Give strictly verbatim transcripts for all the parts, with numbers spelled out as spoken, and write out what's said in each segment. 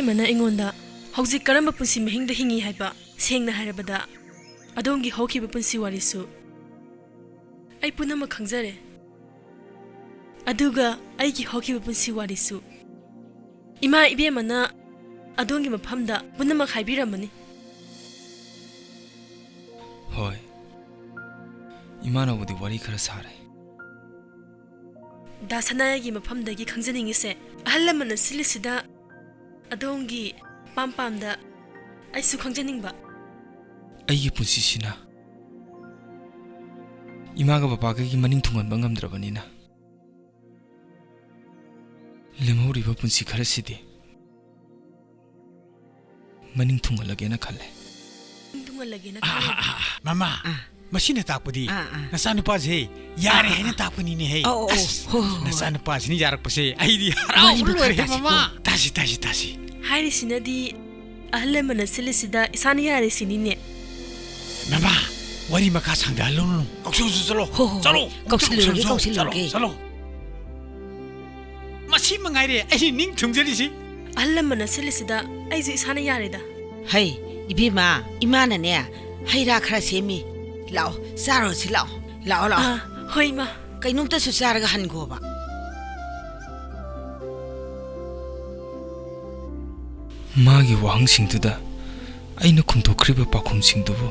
ꯃꯅ ꯑꯩꯉꯣꯟꯗ ꯍꯧꯖꯤꯛ ꯀꯔꯝꯕ ꯄꯨꯟꯁꯤ ꯃꯍꯤꯡꯗ ꯍꯤꯡꯉꯤ ꯍꯥꯏꯕ, ꯁꯦꯡꯅ ꯍꯥꯏꯔꯕꯗ, ꯑꯗꯣꯝꯒꯤ ꯍꯧꯈꯤꯕ ꯄꯨꯟꯁꯤ ꯋꯥꯔꯤꯁꯨ ꯑꯩ ꯄꯨꯝꯅꯃꯛ ꯈꯪꯖꯔꯦ꯫ ꯑꯗꯨꯒ ꯑꯩꯒꯤ ꯍꯧꯈꯤꯕ ꯄꯨꯟꯁꯤ ꯋꯥꯔꯤꯁꯨ ꯏꯃꯥ ꯏꯕꯦꯝꯃꯅ ꯑꯗꯣꯝꯒꯤ ꯃꯐꯝꯗ ꯄꯨꯝꯅꯃꯛ ꯍꯥꯏꯕꯤꯔꯝꯃꯅꯤ꯫ ꯍꯣꯏ, ꯏꯃꯥꯅꯕꯨꯗꯤ ꯋꯥꯔꯤ ꯈꯔ ꯁꯥꯔꯦ꯫ ꯗꯥ ꯁꯅꯥꯌꯥꯒꯤ ꯃꯐꯝꯗꯒꯤ ꯈꯪꯖꯅꯤꯡꯉꯤꯁꯦ, ꯑꯍꯜ ꯂꯃꯟꯅ ꯁꯤꯜꯂꯤꯁꯤꯗ ꯑꯗꯣꯝꯒꯤ ꯄꯥꯝ ꯄꯥꯝꯗ ꯑꯩꯁꯨ ꯈꯪꯖꯅꯤꯡꯕ꯫ ꯑꯩꯒꯤ ꯄꯨꯟꯁꯤꯁꯤꯅ ꯏꯃꯥꯒ ꯕꯕꯥꯒꯒꯤ ꯃꯅꯤꯡ ꯊꯨꯡꯍꯟꯕ ꯉꯝꯗ꯭ꯔꯕꯅꯤꯅ, ꯂꯦꯝꯍꯧꯔꯤꯕ ꯄꯨꯟꯁꯤ ꯈꯔꯁꯤꯗꯤ ꯃꯅꯤꯡ ꯊꯨꯡꯍꯜꯂꯒꯦꯅ ꯈꯜꯂꯦ꯫ ꯃꯅꯤꯡ ꯊꯨꯡꯍꯜꯂꯒꯦꯅ ꯑꯥ, ꯈꯜꯂꯦ꯫ ꯑꯥ, ꯑꯥ, ꯑꯥ, ꯃꯃꯥ, ꯑꯥ꯫ ꯃꯁꯤꯅ ꯇꯥꯛꯄꯗꯤ ꯑꯥ, ꯑꯥ꯫ ꯅꯆꯥꯅꯨꯄꯥꯁꯦ ꯌꯥꯔꯦ ꯑꯥ, ꯑꯥ, ꯍꯥꯏꯅ ꯑꯥ꯫ ꯇꯥꯛꯄꯅꯤꯅꯦꯍꯦ꯫ ꯑꯧ, ꯑꯧ, ꯑꯧ꯫ ꯑꯁ, ꯍꯣꯏ, ꯍꯣꯏ, ꯍꯣꯏ꯫ ꯅꯆꯥꯅꯨꯄꯥꯁꯤꯅ ꯌꯥꯔꯛꯄꯁꯦ ꯑꯩꯗꯤ ꯍꯔꯥꯎꯕꯅ ꯋꯥꯔꯤꯗꯣ ꯈꯔ ꯂꯣꯏꯔꯦ, ꯇꯥꯁꯤꯀꯣ꯫ ꯃꯃꯥ꯫ ꯇꯥꯁꯤ, ꯇꯥꯁꯤ, ꯇꯥꯁꯤ꯫ ꯍꯥꯏꯔꯤꯁꯤꯅꯗꯤ ꯑꯍꯜ ꯂꯃꯟꯅ ꯁꯤꯜꯂꯤꯁꯤꯗ ꯏꯁꯥꯅ ꯌꯥꯔꯦ ꯁꯤꯅꯤꯅꯦ꯫ ꯃꯃꯥ, ꯋꯥꯔꯤ ꯃꯈꯥ ꯁꯥꯡꯊꯍꯜꯂꯨꯅꯨ꯫ ꯀꯧꯁꯜꯂꯨ ꯆꯠꯂꯣ꯫ ꯍꯣ, ꯍꯣ, ꯍꯣ꯫ ꯆꯠꯂꯣ꯫ ꯀꯧꯁꯜꯂꯨꯔꯒꯦ, ꯆꯠꯂꯣ, ꯀꯧꯁꯜꯂꯨꯔꯒꯦ꯫ ꯆꯠꯂꯣ꯫ ꯃꯁꯤ ꯃꯉꯥꯏꯔꯦ ꯑꯩ ꯅꯤꯡ ꯊꯨꯡꯖꯔꯤꯁꯤ꯫ ꯑꯍꯜ ꯂꯃꯟꯅ ꯁꯤꯜꯂꯤꯁꯤꯗ ꯑꯩꯁꯨ ꯏꯁꯥꯅ ꯌꯥꯔꯦꯗ꯫ ꯍꯩ, ꯏꯕꯦꯝꯃ, ꯏꯃꯥꯅꯅꯦ ꯍꯩ ꯔꯥ ꯈꯔ ꯁꯦꯝꯃꯤ꯫ ꯂꯥꯛꯑꯣ, ꯆꯥꯔꯨꯔꯁꯤ ꯂꯥꯛꯑꯣ꯫ ꯂꯥꯛꯑꯣ, ꯂꯥꯛꯑꯣ꯫ ꯑꯥ, ꯍꯣꯏ, ꯏꯃꯥ꯫ ꯀꯩꯅꯣꯝꯇꯁꯨ ꯆꯥꯔꯒ ꯍꯟꯈꯣꯕ꯫ ꯃꯥꯒꯤ ꯋꯥꯍꯪꯁꯤꯡꯗꯨꯗ ꯑꯩꯅ ꯈꯨꯝꯗꯣꯛꯈ꯭ꯔꯤꯕ ꯄꯥꯎꯈꯨꯝꯁꯤꯡꯗꯨꯕꯨ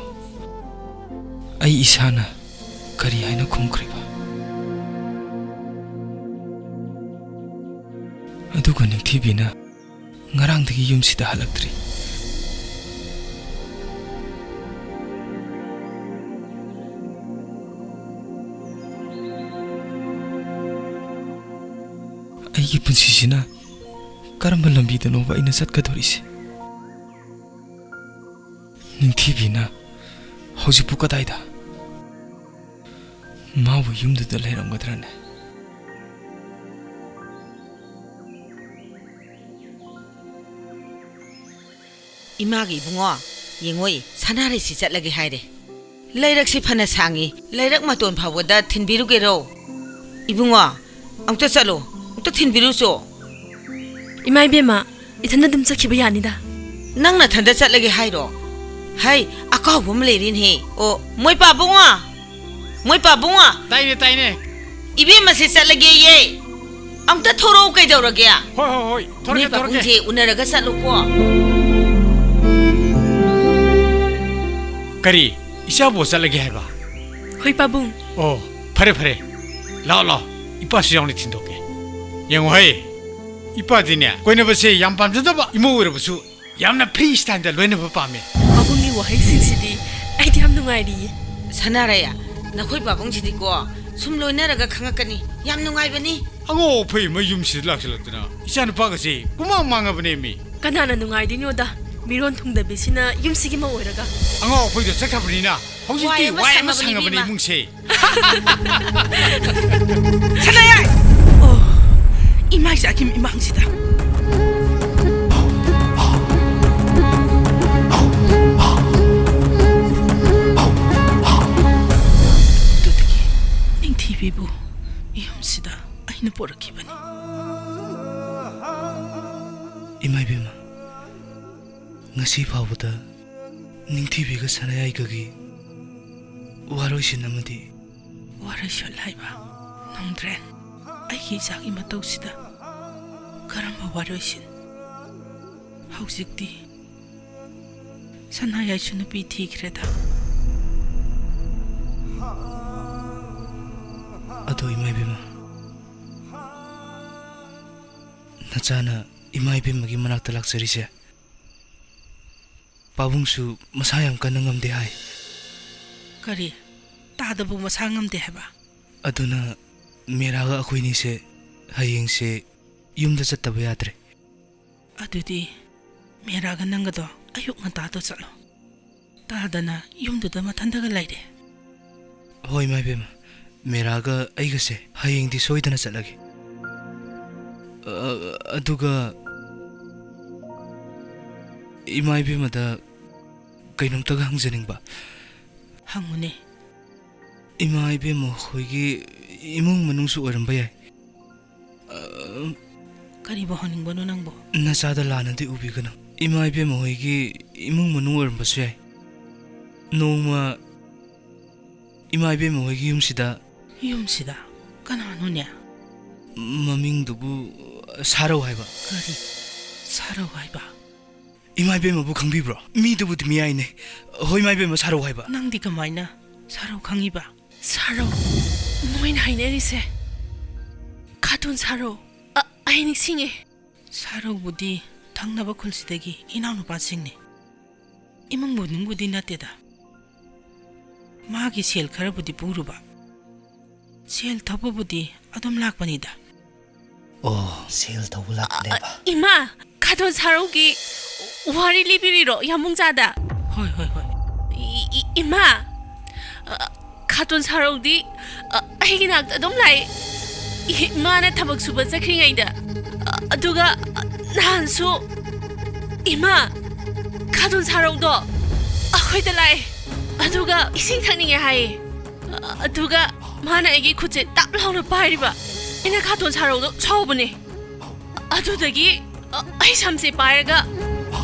ꯑꯩ ꯏꯁꯥꯅ ꯀꯔꯤ ꯍꯥꯏꯅ ꯈꯨꯝꯈ꯭ꯔꯤꯕ? ꯑꯗꯨꯒ ꯅꯤꯡꯊꯤꯕꯤꯅ ꯉꯔꯥꯡꯗꯒꯤ ꯌꯨꯝꯁꯤꯗ ꯍꯜꯂꯛꯇ꯭ꯔꯤ꯫ ꯑꯩꯒꯤ ꯄꯨꯟꯁꯤꯁꯤꯅ ꯀꯔꯝꯕ ꯂꯝꯕꯤꯗꯅꯣꯕ ꯑꯩꯅ ꯆꯠꯀꯗꯧꯔꯤꯁꯦ? ꯅꯤꯡꯊꯤꯕꯤꯅ ꯍꯧꯖꯤꯛꯄꯨ ꯀꯗꯥꯏꯗ? ꯃꯥꯕꯨ ꯌꯨꯝꯗꯨꯗ ꯂꯩꯔꯝꯒꯗ꯭ꯔꯅꯦ? ꯏꯃꯥꯒꯤ ꯏꯕꯨꯡꯉꯣ, ꯌꯦꯡꯉꯣꯏ, ꯁꯅꯥꯔꯩꯁꯤ ꯆꯠꯂꯒꯦ ꯍꯥꯏꯔꯦ꯫ ꯂꯩꯔꯛꯁꯤ ꯐꯅ ꯁꯥꯡꯉꯤ, ꯂꯩꯔꯛ ꯃꯇꯣꯟ ꯐꯥꯎꯕꯗ ꯊꯤꯟꯕꯤꯔꯨꯒꯦꯔꯣ? ꯏꯕꯨꯡꯉꯣ, ꯑꯃꯨꯛꯇ ꯆꯠꯂꯣ, ꯑꯃꯨꯛꯇ ꯊꯤꯟꯕꯤꯔꯨꯆꯣ꯫ ꯏꯃꯥ ꯏꯕꯦꯝꯃ, ꯏꯊꯟꯗ ꯑꯗꯨꯝ ꯆꯠꯈꯤꯕ ꯌꯥꯅꯤꯗ꯫ ꯅꯪ ꯅꯊꯟꯗ ꯆꯠꯂꯒꯦ ꯍꯥꯏꯔꯣ? ꯍꯩ, ꯑꯀꯥꯎꯕ ꯑꯃ ꯂꯩꯔꯦꯅꯦꯍꯦ꯫ ꯑꯣ, ꯃꯣꯏ ꯄꯥꯕꯨꯡꯉꯣ! ꯃꯣꯏ ꯄꯥꯕꯨꯡꯉꯣ! ꯇꯥꯏꯅꯦ, ꯇꯥꯏꯅꯦ꯫ ꯏꯕꯦꯝꯃꯁꯦ ꯆꯠꯂꯒꯦꯌꯦ꯫ ꯑꯝꯇ ꯊꯣꯔꯛꯎ ꯀꯩꯗꯧꯔꯒꯦ? ꯍꯣꯏ, ꯍꯣꯏ, ꯍꯣꯏ꯫ ꯊꯣꯔꯛꯀꯦ, ꯅꯣꯏ ꯊꯣꯔꯛꯀꯦ꯫ ꯄꯥꯕꯨꯡꯁꯦ ꯎꯅꯔꯒ ꯆꯠꯂꯨꯀꯣ꯫ ꯀꯔꯤ? ꯏꯆꯥꯕꯨ ꯆꯠꯂꯒꯦ ꯍꯥꯏꯕ? ꯍꯣꯏ, ꯄꯥꯕꯨꯡ꯫ ꯑꯣ, ꯐꯔꯦ, ꯐꯔꯦ꯫ ꯂꯥꯛꯑꯣ, ꯂꯥꯛꯑꯣ꯫ ꯏꯄꯥꯁꯨ ꯌꯥꯎꯅ ꯊꯤꯟꯗꯣꯛꯀꯦ꯫ ꯌꯦꯡꯉꯨ ꯍꯩ, ꯏꯄꯥꯗꯤꯅꯦ ꯀꯣꯏꯅꯕꯁꯦ ꯌꯥꯝ ꯄꯥꯝꯖꯗꯕ ꯏꯃꯧ ꯑꯣꯏꯔꯕꯁꯨ ꯌꯥꯝꯅ free styleꯗ ꯂꯣꯏꯅꯕ ꯄꯥꯝꯃꯦ꯫ ꯄꯥꯕꯨꯡꯒꯤ ꯋꯥꯍꯩꯁꯤꯡꯁꯤꯗꯤ ꯑꯩꯗꯤ ꯌꯥꯝ ꯅꯨꯡꯉꯥꯏꯔꯤꯌꯦ꯫ ꯁꯅꯥꯔꯩ, ꯅꯈꯣꯏ ꯄꯥꯕꯨꯡꯁꯤꯗꯤꯀꯣ ꯁꯨꯝ ꯂꯣꯏꯅꯔꯒ ꯈꯪꯉꯛꯀꯅꯤ꯫ ꯌꯥꯝ ꯅꯨꯡꯉꯥꯏꯕꯅꯤ꯫ ꯑꯉꯥꯎ ꯑꯐꯩ ꯑꯃ ꯌꯨꯝꯁꯤꯗ ꯂꯥꯛꯁꯤꯜꯂꯛꯇꯅ ꯏꯆꯥꯅꯨꯄꯥꯒꯁꯦ ꯄꯨꯃꯥꯡ ꯃꯥꯡꯉꯕꯅꯦꯃꯤ꯫ ꯀꯅꯥꯅ ꯅꯨꯡꯉꯥꯏꯗꯣꯏꯅꯣꯗ, ꯃꯤꯔꯣꯟ ꯊꯨꯡꯗꯕꯤꯁꯤꯅ ꯌꯨꯝꯁꯤꯒꯤ ꯃꯧ ꯑꯣꯏꯔꯒ꯫ ꯑꯉꯥꯎ ꯑꯐꯩꯗꯣ ꯆꯠꯈ꯭ꯔꯕꯅꯤꯅ ꯍꯧꯖꯤꯛꯇꯤ ꯋꯥꯏ ꯑꯃ ꯋꯥꯏ ꯑꯃ ꯁꯪꯉꯕꯅꯤ ꯁꯪꯉꯕꯅꯤ ꯏꯕꯦꯝꯃ꯫ ꯏꯃꯨꯡꯁꯦ꯫ ꯁꯅꯥꯌꯥꯏ! ꯑꯣ, ꯏꯃꯥꯏ ꯆꯥꯛꯈꯤꯝ ꯏꯃꯥꯡꯁꯤꯗ꯫ ꯑꯗꯨꯗꯒꯤ ꯅꯤꯡꯊꯤꯕꯤꯕꯨ ꯌꯨꯝꯁꯤꯗ ꯑꯩꯅ ꯄꯣꯔꯛꯈꯤꯕꯅꯤ꯫ ꯏꯃꯥ ꯏꯕꯦꯝꯃ, ꯉꯁꯤ ꯐꯥꯎꯕꯗ ꯅꯤꯡꯊꯤꯕꯤꯒ ꯁꯅꯥꯌꯥꯏꯒꯒꯤ ꯋꯥꯔꯣꯏꯁꯤꯟ ꯑꯃꯗꯤ ꯋꯥꯔꯣꯏꯁꯤꯟ ꯍꯥꯏꯕ? ꯅꯣꯡꯗ꯭ꯔꯦꯟ, ꯑꯩꯒꯤ ꯏꯆꯥꯒꯤ ꯃꯇꯧꯁꯤꯗ ꯀꯔꯝꯕ ꯋꯥꯔꯣꯏꯁꯤꯟ? ꯍꯧꯖꯤꯛꯇꯤ ꯁꯅꯥꯌꯥꯏꯁꯨ ꯅꯨꯄꯤ ꯊꯤꯈ꯭ꯔꯦꯗ꯫ ꯑꯗꯣ ꯏꯃꯥ ꯏꯕꯦꯝꯃ, ꯅꯆꯥꯅ ꯏꯃꯥ ꯏꯕꯦꯝꯃꯒꯤ ꯃꯅꯥꯛꯇ ꯂꯥꯛꯆꯔꯤꯁꯦ, ꯄꯥꯕꯨꯡꯁꯨ ꯃꯁꯥ ꯌꯥꯝ ꯀꯟꯅ ꯉꯝꯗꯦ ꯍꯥꯏ꯫ ꯀꯔꯤ? ꯇꯥꯗꯕꯨ ꯃꯁꯥ ꯉꯝꯗꯦ ꯍꯥꯏꯕ? ꯑꯗꯨꯅ ꯃꯦꯔꯥꯒ ꯑꯩꯈꯣꯏꯅꯤꯁꯦ ꯍꯌꯦꯡꯁꯦ ꯌꯨꯝꯗ ꯆꯠꯇꯕ ꯌꯥꯗ꯭ꯔꯦ꯫ ꯑꯗꯨꯗꯤ ꯃꯦꯔꯥꯒ ꯅꯪꯒꯗꯣ ꯑꯌꯨꯛ ꯉꯟꯇꯥꯗꯣ ꯆꯠꯂꯣ꯫ ꯇꯥꯗꯅ ꯌꯨꯝꯗꯨꯗ ꯃꯊꯟꯇꯒ ꯂꯩꯔꯦ꯫ ꯍꯣꯏ, ꯏꯃꯥ ꯏꯕꯦꯝꯃ, ꯃꯦꯔꯥꯒ ꯑꯩꯒꯁꯦ ꯍꯌꯦꯡꯗꯤ ꯁꯣꯏꯗꯅ ꯆꯠꯂꯒꯦ꯫ ꯑ, ꯑꯗꯨꯒ ꯏꯃꯥ ꯏꯕꯦꯝꯃꯗ ꯀꯩꯅꯣꯝꯇꯒ ꯍꯪꯖꯅꯤꯡꯕ꯫ ꯍꯪꯉꯨꯅꯦ꯫ ꯏꯃꯥ ꯏꯕꯦꯝꯃ ꯍꯣꯏꯒꯤ ꯏꯃꯨꯡ ꯃꯅꯨꯡꯁꯨ ꯑꯣꯏꯔꯝꯕ ꯌꯥꯏ꯫ ꯑ, ꯀꯔꯤꯕꯨ ꯍꯪꯅꯤꯡꯕꯅꯣ ꯅꯪꯕꯨ? ꯅꯆꯥꯗ ꯂꯥꯟꯅꯗꯤ ꯎꯕꯤꯒꯅꯨ꯫ ꯏꯃꯥ ꯏꯕꯦꯝꯃ ꯍꯣꯏꯒꯤ ꯏꯃꯨꯡ ꯃꯅꯨꯡ ꯑꯣꯏꯔꯝꯕꯁꯨ ꯌꯥꯏ꯫ ꯅꯣꯡꯃ ꯏꯃꯥ ꯏꯕꯦꯝꯃ ꯍꯣꯏꯒꯤ ꯌꯨꯝꯁꯤꯗ ꯌꯨꯝꯁꯤꯗ? ꯀꯅꯥꯅꯣꯅꯦ? ꯃꯃꯤꯡꯗꯨꯕꯨ ꯁꯥꯔꯧ ꯍꯥꯏꯕ꯫ ꯀꯔꯤ? ꯁꯥꯔꯧ ꯍꯥꯏꯕ? ꯏꯃꯥ ꯏꯕꯦꯝꯃꯕꯨ ꯈꯪꯕꯤꯕ꯭ꯔꯣ? ꯃꯤꯗꯨꯕꯨꯗꯤ ꯃꯤꯌꯥꯏꯅꯦ꯫ ꯍꯣꯏ, ꯏꯃꯥ ꯏꯕꯦꯝꯃ ꯁꯥꯔꯧ ꯍꯥꯏꯕ꯫ ꯅꯪꯗꯤ ꯀꯃꯥꯏꯅ ꯁꯥꯔꯧ ꯈꯪꯉꯤꯕ? ꯁꯥꯔꯧ? ꯃꯣꯏꯅ ꯍꯥꯏꯅꯔꯤꯁꯦ ꯈꯥꯇꯣꯟ ꯁꯥꯔꯧ? ꯑ, ꯑꯩ ꯅꯤꯡꯁꯤꯡꯉꯦ꯫ ꯁꯥꯔꯧꯕꯨꯗꯤ ꯊꯪꯅꯕ ꯈꯨꯜꯁꯤꯗꯒꯤ ꯏꯅꯥꯎꯅꯨꯄꯥꯁꯤꯡꯅꯤ꯫ ꯏꯃꯨꯡ ꯃꯅꯨꯡꯕꯨꯗꯤ ꯅꯠꯇꯦꯗ꯫ ꯃꯥꯒꯤ ꯁꯦꯜ ꯈꯔꯕꯨꯗꯤ ꯄꯨꯔꯨꯕ꯫ ꯁꯦꯜ ꯊꯧꯕꯕꯨꯗꯤ ꯑꯗꯨꯝ ꯂꯥꯛꯄꯅꯤꯗ꯫ ꯑꯣ, ꯁꯦꯜ ꯊꯧꯕ ꯂꯥꯛꯄꯅꯦꯕ꯫ ꯏꯃꯥ, ꯈꯥꯇꯣꯟ ꯁꯥꯔꯧꯒꯤ ꯋꯥꯔꯤ ꯂꯤꯕꯤꯔꯤꯔꯣ ꯌꯥꯝꯕꯨꯡꯖꯥꯗ? ꯍꯣꯏ, ꯍꯣꯏ, ꯍꯣꯏ꯫ ꯏ-, ꯏ-, ꯏꯃꯥ, ꯑ, ꯈꯥꯇꯣꯟ ꯁꯥꯔꯧꯗꯤ, ꯑ, ꯑꯩꯒꯤ ꯅꯥꯛꯇ ꯑꯗꯨꯝ ꯂꯥꯛꯏ꯫ ꯏ-, ꯏꯃꯥꯅ ꯊꯕꯛ ꯁꯨꯕ ꯆꯠꯈ꯭ꯔꯤꯉꯩꯗ꯫ ꯑ, ꯑꯗꯨꯒ, ꯑ, ꯅꯍꯥꯟꯁꯨ ꯏꯃꯥ, ꯈꯥꯇꯣꯟ ꯁꯥꯔꯧꯗꯣ ꯑꯩꯈꯣꯏꯗ ꯂꯥꯛꯑꯦ꯫ ꯑꯗꯨꯒ ꯏꯁꯤꯡ ꯊꯛꯅꯤꯡꯉꯦ ꯍꯥꯏꯌꯦ꯫ ꯑꯗꯨꯒ ꯃꯥꯅ ꯑꯩꯒꯤ ꯈꯨꯠꯁꯦ ꯇꯥꯞ ꯂꯥꯎꯅ ꯄꯥꯏꯔꯤꯕ꯫ ꯑꯩꯅ ꯈꯥꯇꯣꯟ ꯁꯥꯔꯧꯗꯣ ꯁꯥꯎꯕꯅꯦ꯫ ꯑꯗꯨꯗꯒꯤ, ꯑ, ꯑꯩ ꯁꯝꯁꯦ ꯄꯥꯏꯔꯒ